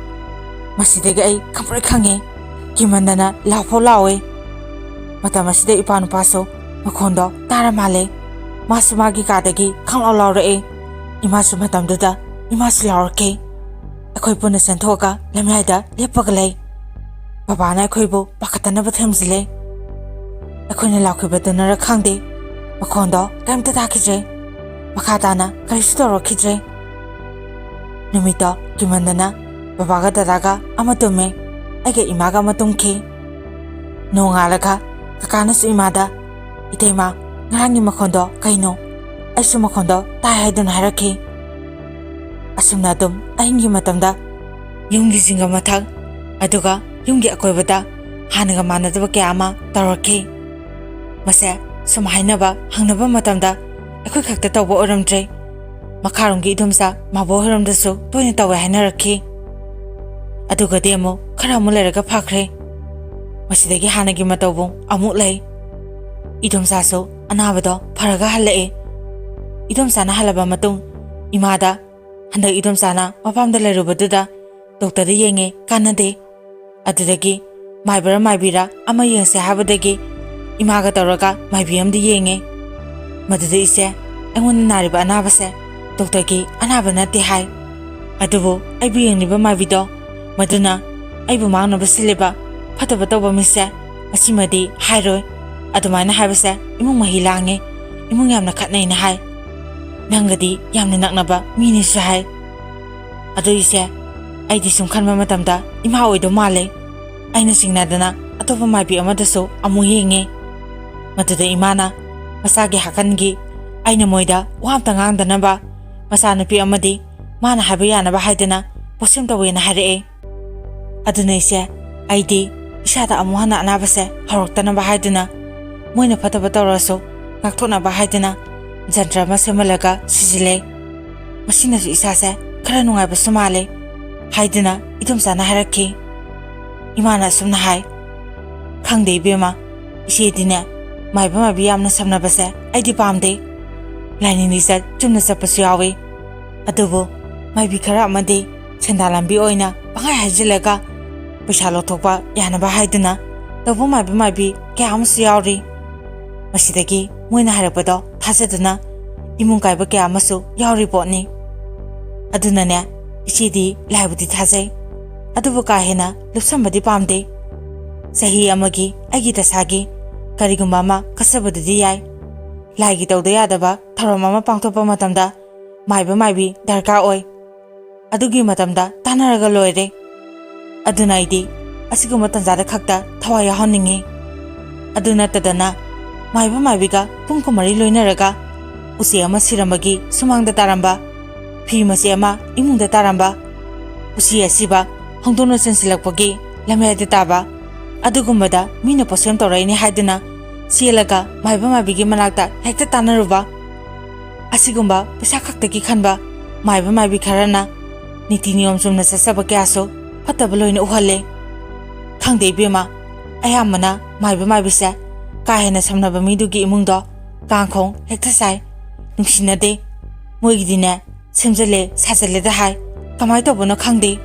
ꯃꯁꯤꯗꯒꯤ ꯑꯩ ꯈꯪꯄ꯭ꯔꯦꯛ ꯈꯪꯉꯦ꯫ ꯀꯤꯃꯟꯗꯅ ꯂꯥꯎꯐꯥꯎ ꯂꯥꯎꯋꯦ꯫ ꯃꯇꯝ ꯑꯁꯤꯗ ꯏꯄꯥ ꯅꯨꯄꯥꯁꯨ ꯃꯈꯣꯟꯗꯣ ꯇꯥꯔ ꯃꯥꯜꯂꯦ꯫ ꯃꯥꯁꯨ ꯃꯥꯒꯤ ꯀꯥꯗꯒꯤ ꯈꯪꯂꯥꯎ ꯂꯥꯎꯔꯛꯑꯦ꯫ ꯏꯃꯥꯁꯨ ꯃꯇꯝꯗꯨꯗ ꯏꯃꯥꯁꯨ ꯂꯥꯎꯔꯛꯈꯤ꯫ ꯑꯩꯈꯣꯏ ꯄꯨꯟꯅ ꯆꯦꯟꯊꯣꯛꯑꯒ ꯂꯝꯌꯥꯏꯗ ꯂꯦꯞꯄꯒ ꯂꯩ꯫ ꯕꯕꯥꯅ ꯑꯩꯈꯣꯏꯕꯨ ꯄꯥꯈꯠꯇꯅꯕ ꯊꯦꯝꯖꯤꯜꯂꯦ꯫ ꯑꯩꯈꯣꯏꯅ ꯂꯥꯎꯈꯤꯕꯗꯨꯅꯔ ꯈꯪꯗꯦ, ꯃꯈꯣꯟꯗꯣ ꯀꯔꯤꯝꯇ ꯇꯥꯈꯤꯗ꯭ꯔꯦ꯫ ꯃꯈꯥ ꯇꯥꯅ ꯀꯔꯤꯁꯨ ꯇꯧꯔꯛꯈꯤꯗ꯭ꯔꯦ꯫ ꯅꯨꯃꯤꯠꯇꯣ ꯀꯤꯃꯟꯗꯅ ꯕꯕꯥꯒ ꯗꯗꯥꯒ ꯑꯃ ꯇꯨꯝꯃꯦ, ꯑꯩꯒ ꯏꯃꯥꯒ ꯑꯃ ꯇꯨꯝꯈꯤ꯫ ꯅꯣꯡꯉꯥꯜꯂꯒ ꯀꯀꯥꯅꯁꯨ ꯏꯃꯥꯗ, "ꯏꯇꯩꯃ, ꯉꯔꯥꯡꯒꯤ ꯃꯈꯣꯟꯗꯣ ꯀꯩꯅꯣ? ꯑꯩꯁꯨ ꯃꯈꯣꯟꯗꯣ ꯇꯥꯏ" ꯍꯥꯏꯗꯨꯅ ꯍꯥꯏꯔꯛꯈꯤ꯫ ꯑꯁꯨꯝꯅ ꯑꯗꯨꯝ ꯑꯍꯤꯡꯒꯤ ꯃꯇꯝꯗ ꯌꯨꯝꯒꯤ ꯖꯤꯡꯒ ꯃꯊꯛ, ꯑꯗꯨꯒ ꯌꯨꯝꯒꯤ ꯑꯀꯣꯏꯕꯗ ꯍꯥꯟꯅꯒ ꯃꯥꯟꯅꯗꯕ ꯀꯌꯥ ꯑꯃ ꯇꯧꯔꯛꯈꯤ꯫ ꯃꯁꯦ ꯁꯨꯝ ꯍꯥꯏꯅꯕ ꯍꯪꯅꯕ ꯃꯇꯝꯗ ꯑꯩꯈꯣꯏ ꯈꯛꯇ ꯇꯧꯕ ꯑꯣꯏꯔꯝꯗ꯭ꯔꯦ꯫ ꯃꯈꯥꯔꯣꯝꯒꯤ ꯏꯗꯣꯝꯆꯥ ꯃꯥꯕꯣ ꯍꯣꯏꯔꯣꯝꯗꯁꯨ ꯇꯣꯏꯅ ꯇꯧꯋꯦ ꯍꯥꯏꯅꯔꯛꯈꯤ꯫ ꯑꯗꯨꯒꯗꯤ ꯑꯃꯨꯛ ꯈꯔ ꯑꯃꯨꯛ ꯂꯩꯔꯒ ꯐꯈ꯭ꯔꯦ꯫ ꯃꯁꯤꯗꯒꯤ ꯍꯥꯟꯅꯒꯤ ꯃꯇꯧꯕꯨ ꯑꯃꯨꯛ ꯂꯩ꯫ ꯏꯗꯣꯝꯆꯥꯁꯨ ꯑꯅꯥꯕꯗꯣ ꯐꯔꯒ ꯍꯜꯂꯛꯑꯦ꯫ ꯏꯗꯣꯝꯆꯥꯅ ꯍꯜꯂꯕ ꯃꯇꯨꯡ ꯏꯃꯥꯗ, ꯍꯟꯗꯛ ꯏꯗꯣꯝꯆꯥꯅ ꯃꯄꯥꯝꯗ ꯂꯩꯔꯨꯕꯗꯨꯗ ꯗꯣꯛꯇꯔꯗ ꯌꯦꯡꯉꯦ, ꯀꯥꯟꯅꯗꯦ꯫ ꯑꯗꯨꯗꯒꯤ ꯃꯥꯏꯕꯔ ꯃꯥꯏꯕꯤꯔ ꯑꯃ ꯌꯦꯡꯁꯦ ꯍꯥꯏꯕꯗꯒꯤ ꯏꯃꯥꯒ ꯇꯧꯔꯒ ꯃꯥꯏꯕꯤ ꯑꯃꯗ ꯌꯦꯡꯉꯦ꯫ ꯃꯗꯨꯗ ꯏꯆꯦ, ꯑꯩꯉꯣꯟꯗ ꯅꯥꯔꯤꯕ ꯑꯅꯥꯕꯁꯦ ꯗꯣꯛꯇꯔꯒꯤ ꯑꯅꯥꯕ ꯅꯠꯇꯦ ꯍꯥꯏ꯫ ꯑꯗꯨꯕꯨ ꯑꯩꯕꯨ ꯌꯦꯡꯂꯤꯕ ꯃꯥꯏꯕꯤꯗꯣ, ꯃꯗꯨꯅ ꯑꯩꯕꯨ ꯃꯥꯡꯅꯕ ꯁꯤꯜꯂꯤꯕ ꯐꯠꯇꯕ ꯇꯧꯕ ꯃꯤꯁꯦ, ꯑꯁꯤꯃꯗꯤ ꯍꯥꯏꯔꯣꯏ꯫ ꯑꯗꯨꯃꯥꯏꯅ ꯍꯥꯏꯕꯁꯦ ꯏꯃꯨꯡ ꯃꯍꯤ ꯂꯥꯡꯉꯦ, ꯏꯃꯨꯡ ꯌꯥꯝꯅ ꯈꯠꯅꯩꯅ ꯍꯥꯏ꯫ ꯅꯪꯒꯗꯤ ꯌꯥꯝꯅ ꯅꯛꯅꯕ ꯃꯤꯅꯤꯁꯨ ꯍꯥꯏ꯫ ꯑꯗꯨ ꯏꯆꯦ, ꯑꯩꯗꯤ ꯁꯨꯝ ꯈꯟꯕ ꯃꯇꯝꯗ ꯏꯃꯥ ꯑꯣꯏꯗꯧ ꯃꯥꯜꯂꯦ꯫ ꯑꯩꯅ ꯆꯤꯡꯅꯗꯅ ꯑꯇꯣꯞꯄ ꯃꯥꯏꯕꯤ ꯑꯃꯗꯁꯨ ꯑꯃꯨꯛ ꯌꯦꯡꯉꯦ꯫ ꯃꯗꯨꯗ ꯏꯃꯥꯅ ꯃꯆꯥꯒꯤ ꯍꯥꯀꯟꯒꯤ ꯑꯩꯅ ꯃꯣꯏꯗ ꯋꯥ ꯑꯝꯇ ꯉꯥꯡꯗꯅꯕ ꯃꯆꯥꯅꯨꯄꯤ ꯑꯃꯗꯤ ꯃꯥꯅ ꯍꯥꯏꯕ ꯌꯥꯅꯕ ꯍꯥꯏꯗꯅ ꯄꯣꯠꯁꯦꯝ ꯇꯧꯋꯦꯅ ꯍꯥꯏꯔꯛꯑꯦ꯫ ꯑꯗꯨꯅ ꯏꯆꯦ, ꯑꯩꯗꯤ ꯏꯁꯥꯗ ꯑꯃꯨꯛ ꯍꯟꯅ ꯑꯅꯥꯕꯁꯦ ꯍꯧꯔꯛꯇꯅꯕ ꯍꯥꯏꯗꯨꯅ, ꯃꯣꯏꯅ ꯐꯠꯇꯕ ꯇꯧꯔꯁꯨ ꯉꯥꯛꯊꯣꯛꯅꯕ ꯍꯥꯏꯗꯨꯅ ꯖꯟꯇ꯭ꯔ ꯑꯃ ꯁꯦꯝꯍꯜꯂꯒ ꯁꯤꯖꯤꯜꯂꯦ꯫ ꯃꯁꯤꯅꯁꯨ ꯏꯁꯥꯁꯦ ꯈꯔ ꯅꯨꯡꯉꯥꯏꯕꯁꯨ ꯃꯥꯜꯂꯦ ꯍꯥꯏꯗꯨꯅ ꯏꯗꯣꯝꯆꯥꯅ ꯍꯥꯏꯔꯛꯈꯤ꯫ ꯏꯃꯥꯅ ꯑꯁꯨꯝꯅ ꯍꯥꯏ, "ꯈꯪꯗꯦ ꯏꯕꯦꯝꯃ, ꯏꯆꯦꯗꯤꯅꯦ ꯃꯥꯏꯕ ꯃꯥꯏꯕꯤ ꯌꯥꯝꯅ ꯁꯝꯅꯕꯁꯦ ꯑꯩꯗꯤ ꯄꯥꯝꯗꯦ꯫ ꯂꯥꯏꯅꯤꯡ ꯂꯤꯆꯠ ꯆꯨꯝꯅ ꯆꯠꯄꯁꯨ ꯌꯥꯎꯏ꯫ ꯑꯗꯨꯕꯨ ꯃꯥꯏꯕꯤ ꯈꯔ ꯑꯃꯗꯤ ꯁꯦꯟꯗꯥꯟ ꯂꯝꯕꯤ ꯑꯣꯏꯅ ꯄꯪꯍꯥꯏ ꯍꯥꯏꯖꯤꯜꯂꯒ ꯄꯩꯁꯥ ꯂꯧꯊꯣꯛꯄ ꯌꯥꯅꯕ ꯍꯥꯏꯗꯨꯅ ꯇꯧꯕ ꯃꯥꯏꯕ ꯃꯥꯏꯕꯤ ꯀꯌꯥ ꯑꯃꯁꯨ ꯌꯥꯎꯔꯤ꯫ ꯃꯁꯤꯗꯒꯤ ꯃꯣꯏꯅ ꯍꯥꯏꯔꯛꯄꯗꯣ ꯊꯥꯖꯗꯨꯅ ꯏꯃꯨꯡ ꯀꯥꯏꯕ ꯀꯌꯥ ꯑꯃꯁꯨ ꯌꯥꯎꯔꯤ ꯄꯣꯠꯅꯤ꯫ ꯑꯗꯨꯅꯅꯦ, ꯏꯆꯦꯗꯤ ꯂꯥꯏꯕꯨꯗꯤ ꯊꯥꯖꯩ, ꯑꯗꯨꯕꯨ ꯀꯥ ꯍꯦꯟꯅ ꯂꯨꯞꯁꯟꯕꯗꯤ ꯄꯥꯝꯗꯦ꯫ ꯆꯍꯤ ꯑꯃꯒꯤ ꯑꯩꯒꯤ ꯗꯁꯥꯒꯤ ꯀꯔꯤꯒꯨꯝꯕ ꯑꯃ ꯀꯠꯆꯕꯗꯨꯗꯤ ꯌꯥꯏ꯫ ꯂꯥꯏꯒꯤ ꯇꯧꯗ ꯌꯥꯗꯕ ꯊꯧꯔꯝ ꯑꯃ ꯄꯥꯡꯊꯣꯛꯄ ꯃꯇꯝꯗ ꯃꯥꯏꯕ ꯃꯥꯏꯕꯤ ꯗꯔꯀꯥꯔ ꯑꯣꯏ꯫ ꯑꯗꯨꯒꯤ ꯃꯇꯝꯗ ꯇꯥꯟꯅꯔꯒ ꯂꯣꯏꯔꯦ꯫ ꯑꯗꯨꯅ ꯑꯩꯗꯤ ꯑꯁꯤꯒꯨꯝꯕ ꯇꯟꯖꯥꯗ ꯈꯛꯇ ꯊꯋꯥꯏ ꯌꯥꯎꯍꯟꯅꯤꯡꯉꯤ꯫ ꯑꯗꯨ ꯅꯠꯇꯗꯅ ꯃꯥꯏꯕ ꯃꯥꯏꯕꯤꯒ ꯄꯨꯡ ꯀꯨꯟꯃꯔꯤ ꯂꯣꯏꯅꯔꯒ ꯎꯆꯦꯛ ꯑꯃ ꯁꯤꯔꯝꯕꯒꯤ ꯁꯨꯃꯥꯡꯗ ꯇꯥꯔꯝꯕ, ꯐꯤ ꯃꯆꯦꯠ ꯑꯃ ꯏꯃꯨꯡꯗ ꯇꯥꯔꯝꯕ, ꯎꯆꯤ ꯑꯁꯤꯕ ꯍꯧꯗꯣꯡꯅ ꯆꯦꯟꯁꯤꯜꯂꯛꯄꯒꯤ ꯂꯝꯌꯥꯏꯗ ꯇꯥꯕ, ꯑꯗꯨꯒꯨꯝꯕꯗ ꯃꯤꯅ ꯄꯣꯠꯁꯦꯝ ꯇꯧꯔꯛꯏꯅꯦ ꯍꯥꯏꯗꯨꯅ ꯆꯦꯜꯂꯒ ꯃꯥꯏꯕ ꯃꯥꯏꯕꯤꯒꯤ ꯃꯅꯥꯛꯇ ꯍꯦꯛꯇ ꯇꯥꯟꯅꯔꯨꯕ, ꯑꯁꯤꯒꯨꯝꯕ ꯄꯩꯁꯥ ꯈꯛꯇꯒꯤ ꯈꯟꯕ ꯃꯥꯏꯕ ꯃꯥꯏꯕꯤ ꯈꯔꯅ ꯅꯤꯇꯤ ꯅꯤꯌꯣꯝ ꯆꯨꯝꯅ ꯆꯠꯆꯕ ꯀꯌꯥꯁꯨ ꯐꯠꯇꯕ ꯂꯣꯏꯅ ꯎꯍꯜꯂꯦ꯫ ꯈꯪꯗꯦ ꯏꯕꯦꯝꯃ, ꯑꯌꯥꯝꯕꯅ ꯃꯥꯏꯕ ꯃꯥꯏꯕꯤꯁꯦ ꯀꯥ ꯍꯦꯟꯅ ꯁꯝꯅꯕ ꯃꯤꯗꯨꯒꯤ ꯏꯃꯨꯡꯗꯣ ꯀꯥꯡꯈꯣꯡ ꯍꯦꯛꯇ ꯆꯥꯏ, ꯅꯨꯡꯁꯤꯅꯗꯦ꯫ ꯃꯣꯏꯒꯤꯗꯤꯅꯦ ꯁꯦꯝꯖꯜꯂꯦ ꯁꯥꯖꯜꯂꯦꯗ ꯍꯥꯏ, ꯀꯃꯥꯏ ꯇꯧꯕꯅꯣ ꯈꯪꯗꯦ꯫"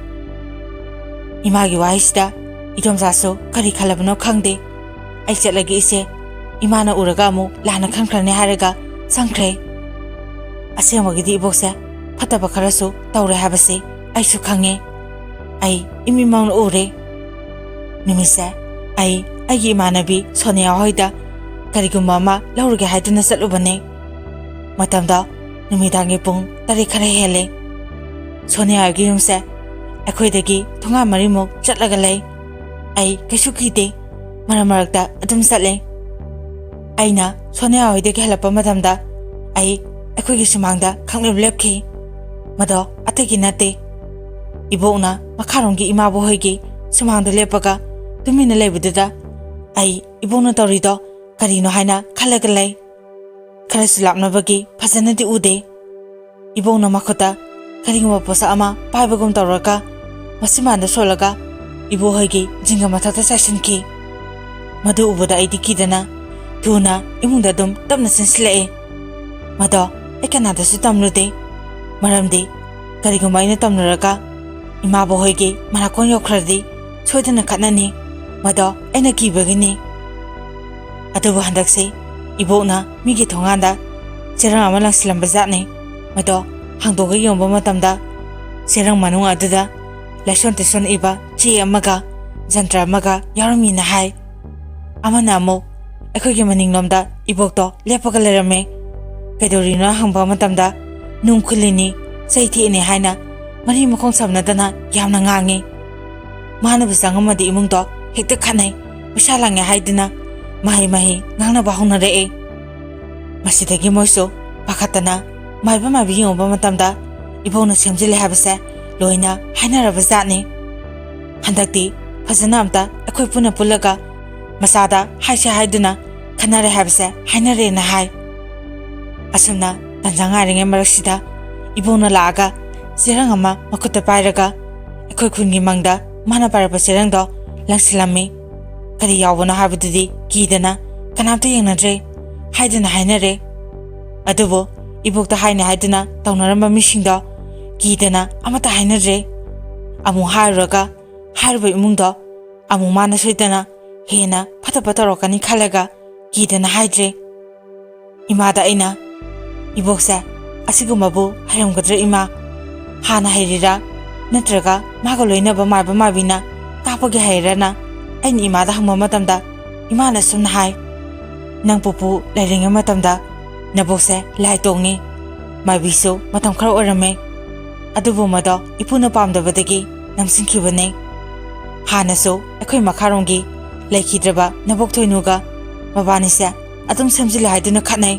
ꯏꯃꯥꯒꯤ ꯋꯥꯍꯩꯁꯤꯗ ꯏꯗꯣꯝꯆꯥꯁꯨ ꯀꯔꯤ ꯈꯜꯂꯕꯅꯣ ꯈꯪꯗꯦ꯫ "ꯑꯩ ꯆꯠꯂꯒꯦ ꯏꯆꯦ, ꯏꯃꯥꯅ ꯎꯔꯒ ꯑꯃꯨꯛ ꯂꯥꯟꯅ ꯈꯟꯈ꯭ꯔꯅꯤ" ꯍꯥꯏꯔꯒ ꯆꯪꯈ꯭ꯔꯦ꯫ ꯑꯁꯦꯡꯕꯒꯤꯗꯤ ꯏꯕꯣꯛꯁꯦ ꯐꯠꯇꯕ ꯈꯔꯁꯨ ꯇꯧꯔꯦ ꯍꯥꯏꯕꯁꯤ ꯑꯩꯁꯨ ꯈꯪꯉꯦ꯫ ꯑꯩ ꯏꯃꯤꯠꯃꯛꯅ ꯎꯔꯦ꯫ ꯅꯨꯃꯤꯠꯁꯦ ꯑꯩ ꯑꯩꯒꯤ ꯏꯃꯥꯟꯅꯕꯤ ꯁꯣꯅꯤꯌꯥ ꯍꯣꯏꯗ ꯀꯔꯤꯒꯨꯝꯕ ꯑꯃ ꯂꯧꯔꯨꯒꯦ ꯍꯥꯏꯗꯨꯅ ꯆꯠꯂꯨꯕꯅꯦ꯫ ꯃꯇꯝꯗꯣ ꯅꯨꯃꯤꯗꯥꯡꯒꯤ ꯄꯨꯡ ꯇꯔꯦꯠ ꯈꯔ ꯍꯦꯜꯂꯦ꯫ ꯁꯣꯅꯤꯌꯥ ꯍꯣꯏꯒꯤ ꯌꯨꯝꯁꯦ ꯑꯩꯈꯣꯏꯗꯒꯤ ꯊꯣꯡꯒꯥꯟ ꯃꯔꯤꯃꯨꯛ ꯆꯠꯂꯒ ꯂꯩ꯫ ꯑꯩ ꯀꯩꯁꯨ ꯀꯤꯗꯦ, ꯃꯔꯛ ꯃꯔꯛꯇ ꯑꯗꯨꯝ ꯆꯠꯂꯦ꯫ ꯑꯩꯅ ꯁꯣꯅꯤꯌꯥ ꯍꯣꯏꯗꯒꯤ ꯍꯜꯂꯛꯄ ꯃꯇꯝꯗ ꯑꯩ ꯑꯩꯈꯣꯏꯒꯤ ꯁꯨꯃꯥꯡꯗ ꯈꯪꯂꯦꯞ ꯂꯦꯞꯈꯤ꯫ ꯃꯗꯣ ꯑꯇꯩꯒꯤ ꯅꯠꯇꯦ, ꯏꯕꯣꯛꯅ ꯃꯈꯥꯔꯣꯝꯒꯤ ꯏꯃꯥꯕꯣꯛ ꯍꯣꯏꯒꯤ ꯁꯨꯃꯥꯡꯗ ꯂꯦꯞꯄꯒ ꯇꯨꯃꯤꯟꯅ ꯂꯩꯕꯗꯨꯗ ꯑꯩ ꯏꯕꯣꯛꯅ ꯇꯧꯔꯤꯗꯣ ꯀꯔꯤꯅꯣ ꯍꯥꯏꯅ ꯈꯜꯂꯒ ꯂꯩ꯫ ꯈꯔꯁꯨ ꯂꯥꯞꯅꯕꯒꯤ ꯐꯖꯅꯗꯤ ꯎꯗꯦ꯫ ꯏꯕꯣꯛꯅ ꯃꯈꯨꯠꯇ ꯀꯔꯤꯒꯨꯝꯕ ꯄꯣꯠꯁꯛ ꯑꯃ ꯄꯥꯏꯕꯒꯨꯝ ꯇꯧꯔꯒ ꯃꯆꯤꯟꯕꯥꯟꯗ ꯁꯣꯜꯂꯒ ꯏꯕꯣꯛ ꯍꯣꯏꯒꯤ ꯖꯤꯡꯒ ꯃꯊꯛꯇ ꯆꯥꯏꯁꯤꯟꯈꯤ꯫ ꯃꯗꯨ ꯎꯕꯗ ꯑꯩꯗꯤ ꯀꯤꯗꯅ ꯊꯨꯅ ꯏꯃꯨꯡꯗ ꯑꯗꯨꯝ ꯇꯞꯅ ꯆꯦꯟꯁꯤꯜꯂꯛꯑꯦ꯫ ꯃꯗꯣ ꯑꯩ ꯀꯅꯥꯗꯁꯨ ꯇꯝꯂꯨꯗꯦ꯫ ꯃꯔꯝꯗꯤ ꯀꯔꯤꯒꯨꯝꯕ ꯑꯩꯅ ꯇꯝꯂꯨꯔꯒ ꯏꯃꯥꯕꯣꯛ ꯍꯣꯏꯒꯤ ꯃꯅꯥꯀꯣꯡ ꯌꯧꯈ꯭ꯔꯗꯤ ꯁꯣꯏꯗꯅ ꯈꯠꯅꯅꯤ꯫ ꯃꯗꯣ ꯑꯩꯅ ꯀꯤꯕꯒꯤꯅꯤ꯫ ꯑꯗꯨꯕꯨ ꯍꯟꯗꯛꯁꯤ ꯏꯕꯣꯛꯅ ꯃꯤꯒꯤ ꯊꯣꯡꯒꯥꯟꯗ ꯆꯦꯔꯪ ꯑꯃ ꯂꯪꯁꯤꯜꯂꯝꯕ ꯖꯥꯠꯅꯤ꯫ ꯃꯗꯣ ꯍꯥꯡꯗꯣꯛꯑꯒ ꯌꯦꯡꯕ ꯃꯇꯝꯗ ꯆꯦꯔꯪ ꯃꯅꯨꯡ ꯑꯗꯨꯗ ꯂꯥꯏꯁꯣꯟ ꯇꯤꯁꯣꯟ ꯏꯕ ꯆꯦ ꯑꯃꯒ ꯖꯟꯇ꯭ꯔ ꯑꯃꯒ ꯌꯥꯎꯔꯝꯃꯤꯅ ꯍꯥꯏ꯫ ꯑꯃꯅ ꯑꯃꯨꯛ ꯑꯩꯈꯣꯏꯒꯤ ꯃꯅꯤꯡꯂꯣꯝꯗ ꯏꯕꯣꯛꯇꯣ ꯂꯦꯞꯄꯒ ꯂꯩꯔꯝꯃꯦ꯫ ꯀꯩꯗꯧꯔꯤꯅꯣ ꯍꯪꯕ ꯃꯇꯝꯗ ꯅꯨꯡ ꯈꯨꯜꯂꯤꯅꯤ, ꯆꯩ ꯊꯦꯛꯏꯅꯤ ꯍꯥꯏꯅ ꯃꯔꯤ ꯃꯈꯣꯡ ꯁꯝꯅꯗꯅ ꯌꯥꯝꯅ ꯉꯥꯡꯉꯤ꯫ ꯃꯥꯅꯕꯨ ꯆꯪꯉꯝꯃꯗꯤ ꯏꯃꯨꯡꯗꯣ ꯍꯦꯛꯇ ꯈꯠꯅꯩ, ꯄꯩꯁꯥ ꯂꯪꯉꯦ ꯍꯥꯏꯗꯨꯅ ꯃꯍꯩ ꯃꯍꯩ ꯉꯥꯡꯅꯕ ꯍꯧꯅꯔꯛꯑꯦ꯫ ꯃꯁꯤꯗꯒꯤ ꯃꯣꯏꯁꯨ ꯄꯥꯈꯠꯇꯅ ꯃꯥꯏꯕ ꯃꯥꯏꯕꯤ ꯌꯦꯡꯉꯨꯕ ꯃꯇꯝꯗ ꯏꯕꯣꯛꯅ ꯁꯦꯝꯖꯤꯜꯂꯦ ꯍꯥꯏꯕꯁꯦ ꯂꯣꯏꯅ ꯍꯥꯏꯅꯔꯕ ꯖꯥꯠꯅꯤ꯫ ꯍꯟꯗꯛꯇꯤ ꯐꯖꯅ ꯑꯝꯇ ꯑꯩꯈꯣꯏ ꯄꯨꯟꯅ ꯄꯨꯜꯂꯒ ꯃꯆꯥꯗ ꯍꯥꯏꯁꯦ ꯍꯥꯏꯗꯨꯅ ꯈꯟꯅꯔꯦ ꯍꯥꯏꯕꯁꯦ ꯍꯥꯏꯅꯔꯦꯅ ꯍꯥꯏ꯫ ꯑꯁꯨꯝꯅ ꯇꯟꯖꯥ ꯉꯥꯏꯔꯤꯉꯩ ꯃꯔꯛꯁꯤꯗ ꯏꯕꯣꯛꯅ ꯂꯥꯛꯑꯒ ꯆꯦꯔꯪ ꯑꯃ ꯃꯈꯨꯠꯇ ꯄꯥꯏꯔꯒ ꯑꯩꯈꯣꯏ ꯈꯨꯟꯒꯤ ꯃꯪꯗ ꯃꯥꯅ ꯄꯥꯏꯔꯛꯄ ꯆꯦꯔꯪꯗꯣ ꯂꯪꯁꯤꯜꯂꯝꯃꯤ꯫ ꯀꯔꯤ ꯌꯥꯎꯕꯅꯣ ꯍꯥꯏꯕꯗꯨꯗꯤ ꯀꯤꯗꯅ ꯀꯅꯥꯝꯇ ꯌꯦꯡꯅꯗ꯭ꯔꯦ ꯍꯥꯏꯗꯨꯅ ꯍꯥꯏꯅꯔꯦ꯫ ꯑꯗꯨꯕꯨ ꯏꯕꯣꯛꯇ ꯍꯥꯏꯅꯤ ꯍꯥꯏꯗꯨꯅ ꯇꯧꯅꯔꯝꯕ ꯃꯤꯁꯤꯡꯗꯣ ꯀꯤꯗꯅ ꯑꯃꯠꯇ ꯍꯥꯏꯅꯗ꯭ꯔꯦ꯫ ꯑꯃꯨꯛ ꯍꯥꯏꯔꯨꯔꯒ ꯍꯥꯏꯔꯤꯕ ꯏꯃꯨꯡꯗꯣ ꯑꯃꯨꯛ ꯃꯥꯅ ꯁꯣꯏꯗꯅ ꯍꯦꯟꯅ ꯐꯠꯇꯕ ꯇꯧꯔꯛꯀꯅꯤ ꯈꯜꯂꯒ ꯀꯤꯗꯅ ꯍꯥꯏꯗ꯭ꯔꯦ꯫ ꯏꯃꯥꯗ ꯑꯩꯅ, "ꯏꯕꯣꯛꯁꯦ ꯑꯁꯤꯒꯨꯝꯕꯕꯨ ꯍꯩꯔꯝꯒꯗ꯭ꯔꯥ ꯏꯃꯥ? ꯍꯥꯟꯅ ꯍꯩꯔꯤꯔꯥ ꯅꯠꯇ꯭ꯔꯒ ꯃꯥꯒ ꯂꯣꯏꯅꯕ ꯃꯥꯏꯕ ꯃꯥꯏꯕꯤꯅ ꯇꯥꯛꯄꯒꯤ ꯍꯩꯔꯤꯔꯥꯅ?" ꯑꯩꯅ ꯏꯃꯥꯗ ꯍꯪꯕ ꯃꯇꯝꯗ ꯏꯃꯥꯅ ꯑꯁꯨꯝꯅ ꯍꯥꯏ, "ꯅꯪ ꯄꯨꯄꯨ ꯂꯩꯔꯤꯉꯩ ꯃꯇꯝꯗ ꯅꯕꯣꯛꯁꯦ ꯂꯥꯏ ꯇꯣꯡꯉꯤ, ꯃꯥꯏꯕꯤꯁꯨ ꯃꯇꯝ ꯈꯔ ꯑꯣꯏꯔꯝꯃꯦ꯫ ꯑꯗꯨꯕꯨ ꯃꯗꯣ ꯏꯄꯨꯅ ꯄꯥꯝꯗꯕꯗꯒꯤ ꯅꯝꯁꯤꯟꯈꯤꯕꯅꯦ꯫ ꯍꯥꯟꯅꯁꯨ ꯑꯩꯈꯣꯏ ꯃꯈꯥꯔꯣꯝꯒꯤ ꯂꯩꯈꯤꯗ꯭ꯔꯕ ꯅꯕꯣꯛ ꯊꯣꯏꯅꯨꯒ ꯃꯕꯥꯅꯤꯁꯦ ꯑꯗꯨꯝ ꯁꯦꯝꯖꯤꯜꯂꯦ ꯍꯥꯏꯗꯨꯅ ꯈꯠꯅꯩ꯫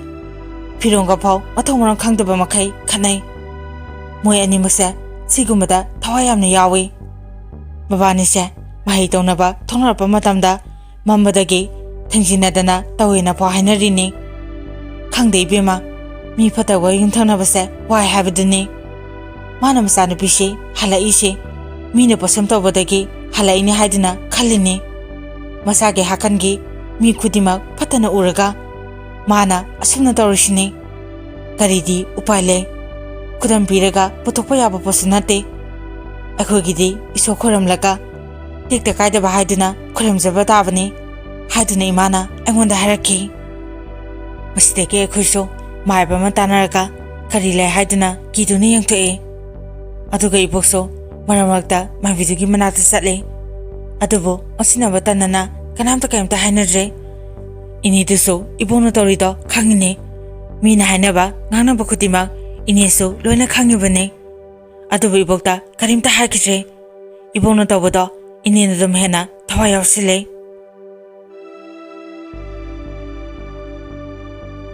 ꯐꯤꯔꯣꯟꯒ ꯐꯥꯎ ꯃꯊꯣꯡ ꯃꯔꯝ ꯈꯪꯗꯕ ꯃꯈꯩ ꯈꯠꯅꯩ꯫ ꯃꯣꯏ ꯑꯅꯤꯃꯛꯁꯦ ꯁꯤꯒꯨꯝꯕꯗ ꯊꯋꯥꯏ ꯌꯥꯝꯅ ꯌꯥꯎꯏ꯫ ꯃꯕꯥꯅꯤꯁꯦ ꯃꯍꯩ ꯇꯧꯅꯕ ꯊꯣꯛꯅꯔꯛꯄ ꯃꯇꯝꯗ ꯃꯝꯕꯗꯒꯤ ꯊꯦꯡꯖꯤꯟꯅꯗꯅ ꯇꯧꯋꯦꯅ ꯄꯥꯎ ꯍꯥꯏꯅꯔꯤꯅꯤ꯫ ꯈꯪꯗꯦ ꯏꯕꯦꯝꯃ, ꯃꯤ ꯐꯠꯇꯕ ꯌꯨꯝꯊꯪꯅꯕꯁꯦ ꯋꯥꯏ ꯍꯥꯏꯕꯗꯨꯅꯤ꯫ ꯃꯥꯅ ꯃꯆꯥꯅꯨꯄꯤꯁꯤ ꯍꯜꯂꯛꯏꯁꯤ ꯃꯤꯅ ꯄꯣꯠꯁꯝ ꯇꯧꯕꯗꯒꯤ ꯍꯜꯂꯛꯏꯅꯤ ꯍꯥꯏꯗꯨꯅ ꯈꯜꯂꯤꯅꯤ꯫ ꯃꯁꯥꯒꯤ ꯍꯥꯀꯟꯒꯤ ꯃꯤ ꯈꯨꯗꯤꯡꯃꯛ ꯐꯠꯇꯅ ꯎꯔꯒ ꯃꯥꯅ ꯑꯁꯨꯝꯅ ꯇꯧꯔꯤꯁꯤꯅꯤ꯫ ꯀꯔꯤꯗꯤ ꯎꯄꯥꯏ ꯂꯩ? ꯈꯨꯗꯝ ꯄꯤꯔꯒ ꯄꯨꯊꯣꯛꯄ ꯌꯥꯕ ꯄꯣꯠꯁꯨ ꯅꯠꯇꯦ꯫ ꯑꯩꯈꯣꯏꯒꯤꯗꯤ ꯏꯁꯣꯔ ꯈꯣꯏꯔꯝꯂꯒ ꯇꯦꯛꯇ ꯀꯥꯏꯗꯕ ꯍꯥꯏꯗꯨꯅ ꯈꯨꯔꯨꯝꯖꯕ ꯇꯥꯕꯅꯤ ꯍꯥꯏꯗꯨꯅ ꯏꯃꯥꯅ ꯑꯩꯉꯣꯟꯗ ꯍꯥꯏꯔꯛꯈꯤ꯫ ꯃꯁꯤꯗꯒꯤ ꯑꯩꯈꯣꯏꯁꯨ ꯃꯥꯏꯕ ꯑꯃ ꯇꯥꯟꯅꯔꯒ ꯀꯔꯤ ꯂꯩ ꯍꯥꯏꯗꯨꯅ ꯀꯤꯗꯨꯅ ꯌꯦꯡꯊꯣꯛꯑꯦ꯫ ꯑꯗꯨꯒ ꯏꯕꯣꯛꯁꯨ ꯃꯔꯛ ꯃꯔꯛꯇ ꯃꯥꯏꯕꯤꯗꯨꯒꯤ ꯃꯅꯥꯛꯇ ꯆꯠꯂꯦ꯫ ꯑꯗꯨꯕꯨ ꯑꯣꯟꯁꯤꯟꯅꯕ ꯇꯟꯗꯅ ꯀꯅꯥꯝꯇ ꯀꯔꯤꯝꯇ ꯍꯥꯏꯅꯗ꯭ꯔꯦ꯫ ꯏꯅꯦꯗꯨꯁꯨ ꯏꯕꯣꯛꯅ ꯇꯧꯔꯤꯗꯣ ꯈꯪꯉꯤꯅꯦ꯫ ꯃꯤꯅ ꯍꯥꯏꯅꯕ ꯉꯥꯡꯅꯕ ꯈꯨꯗꯤꯡꯃꯛ ꯏꯅꯦꯁꯨ ꯂꯣꯏꯅ ꯈꯪꯉꯤꯕꯅꯦ꯫ ꯑꯗꯨꯕꯨ ꯏꯕꯣꯛꯇ ꯀꯔꯤꯝꯇ ꯍꯥꯏꯈꯤꯗ꯭ꯔꯦ꯫ ꯏꯕꯣꯛꯅ ꯇꯧꯕꯗꯣ ꯏꯅꯦꯅ ꯑꯗꯨꯝ ꯍꯦꯟꯅ ꯊꯋꯥꯏ ꯌꯥꯎꯁꯤꯜꯂꯦ꯫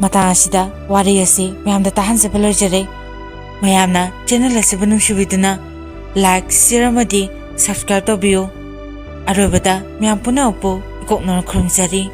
ꯃꯇꯥꯡ ꯑꯁꯤꯗ ꯋꯥꯔꯤ ꯑꯁꯤ ꯃꯌꯥꯝꯗ ꯇꯥꯍꯟꯖꯕ ꯂꯣꯏꯖꯔꯦ꯫ ꯃꯌꯥꯝꯅ ꯆꯦꯅꯦꯜ ꯑꯁꯤꯕꯨ ꯅꯨꯡꯁꯤꯕꯤꯗꯨꯅ ꯂꯥꯏꯛ, ꯁꯤꯌꯔ ꯑꯃꯗꯤ ꯁꯕꯁꯀ꯭ꯔꯥꯏꯕ ꯇꯧꯕꯤꯌꯨ꯫ ꯑꯔꯣꯏꯕꯗ ꯃꯌꯥꯝ ꯄꯨꯝꯅꯃꯛꯄꯨ ꯏꯀꯣꯛꯅꯅ ꯈꯨꯔꯨꯝꯖꯔꯤ꯫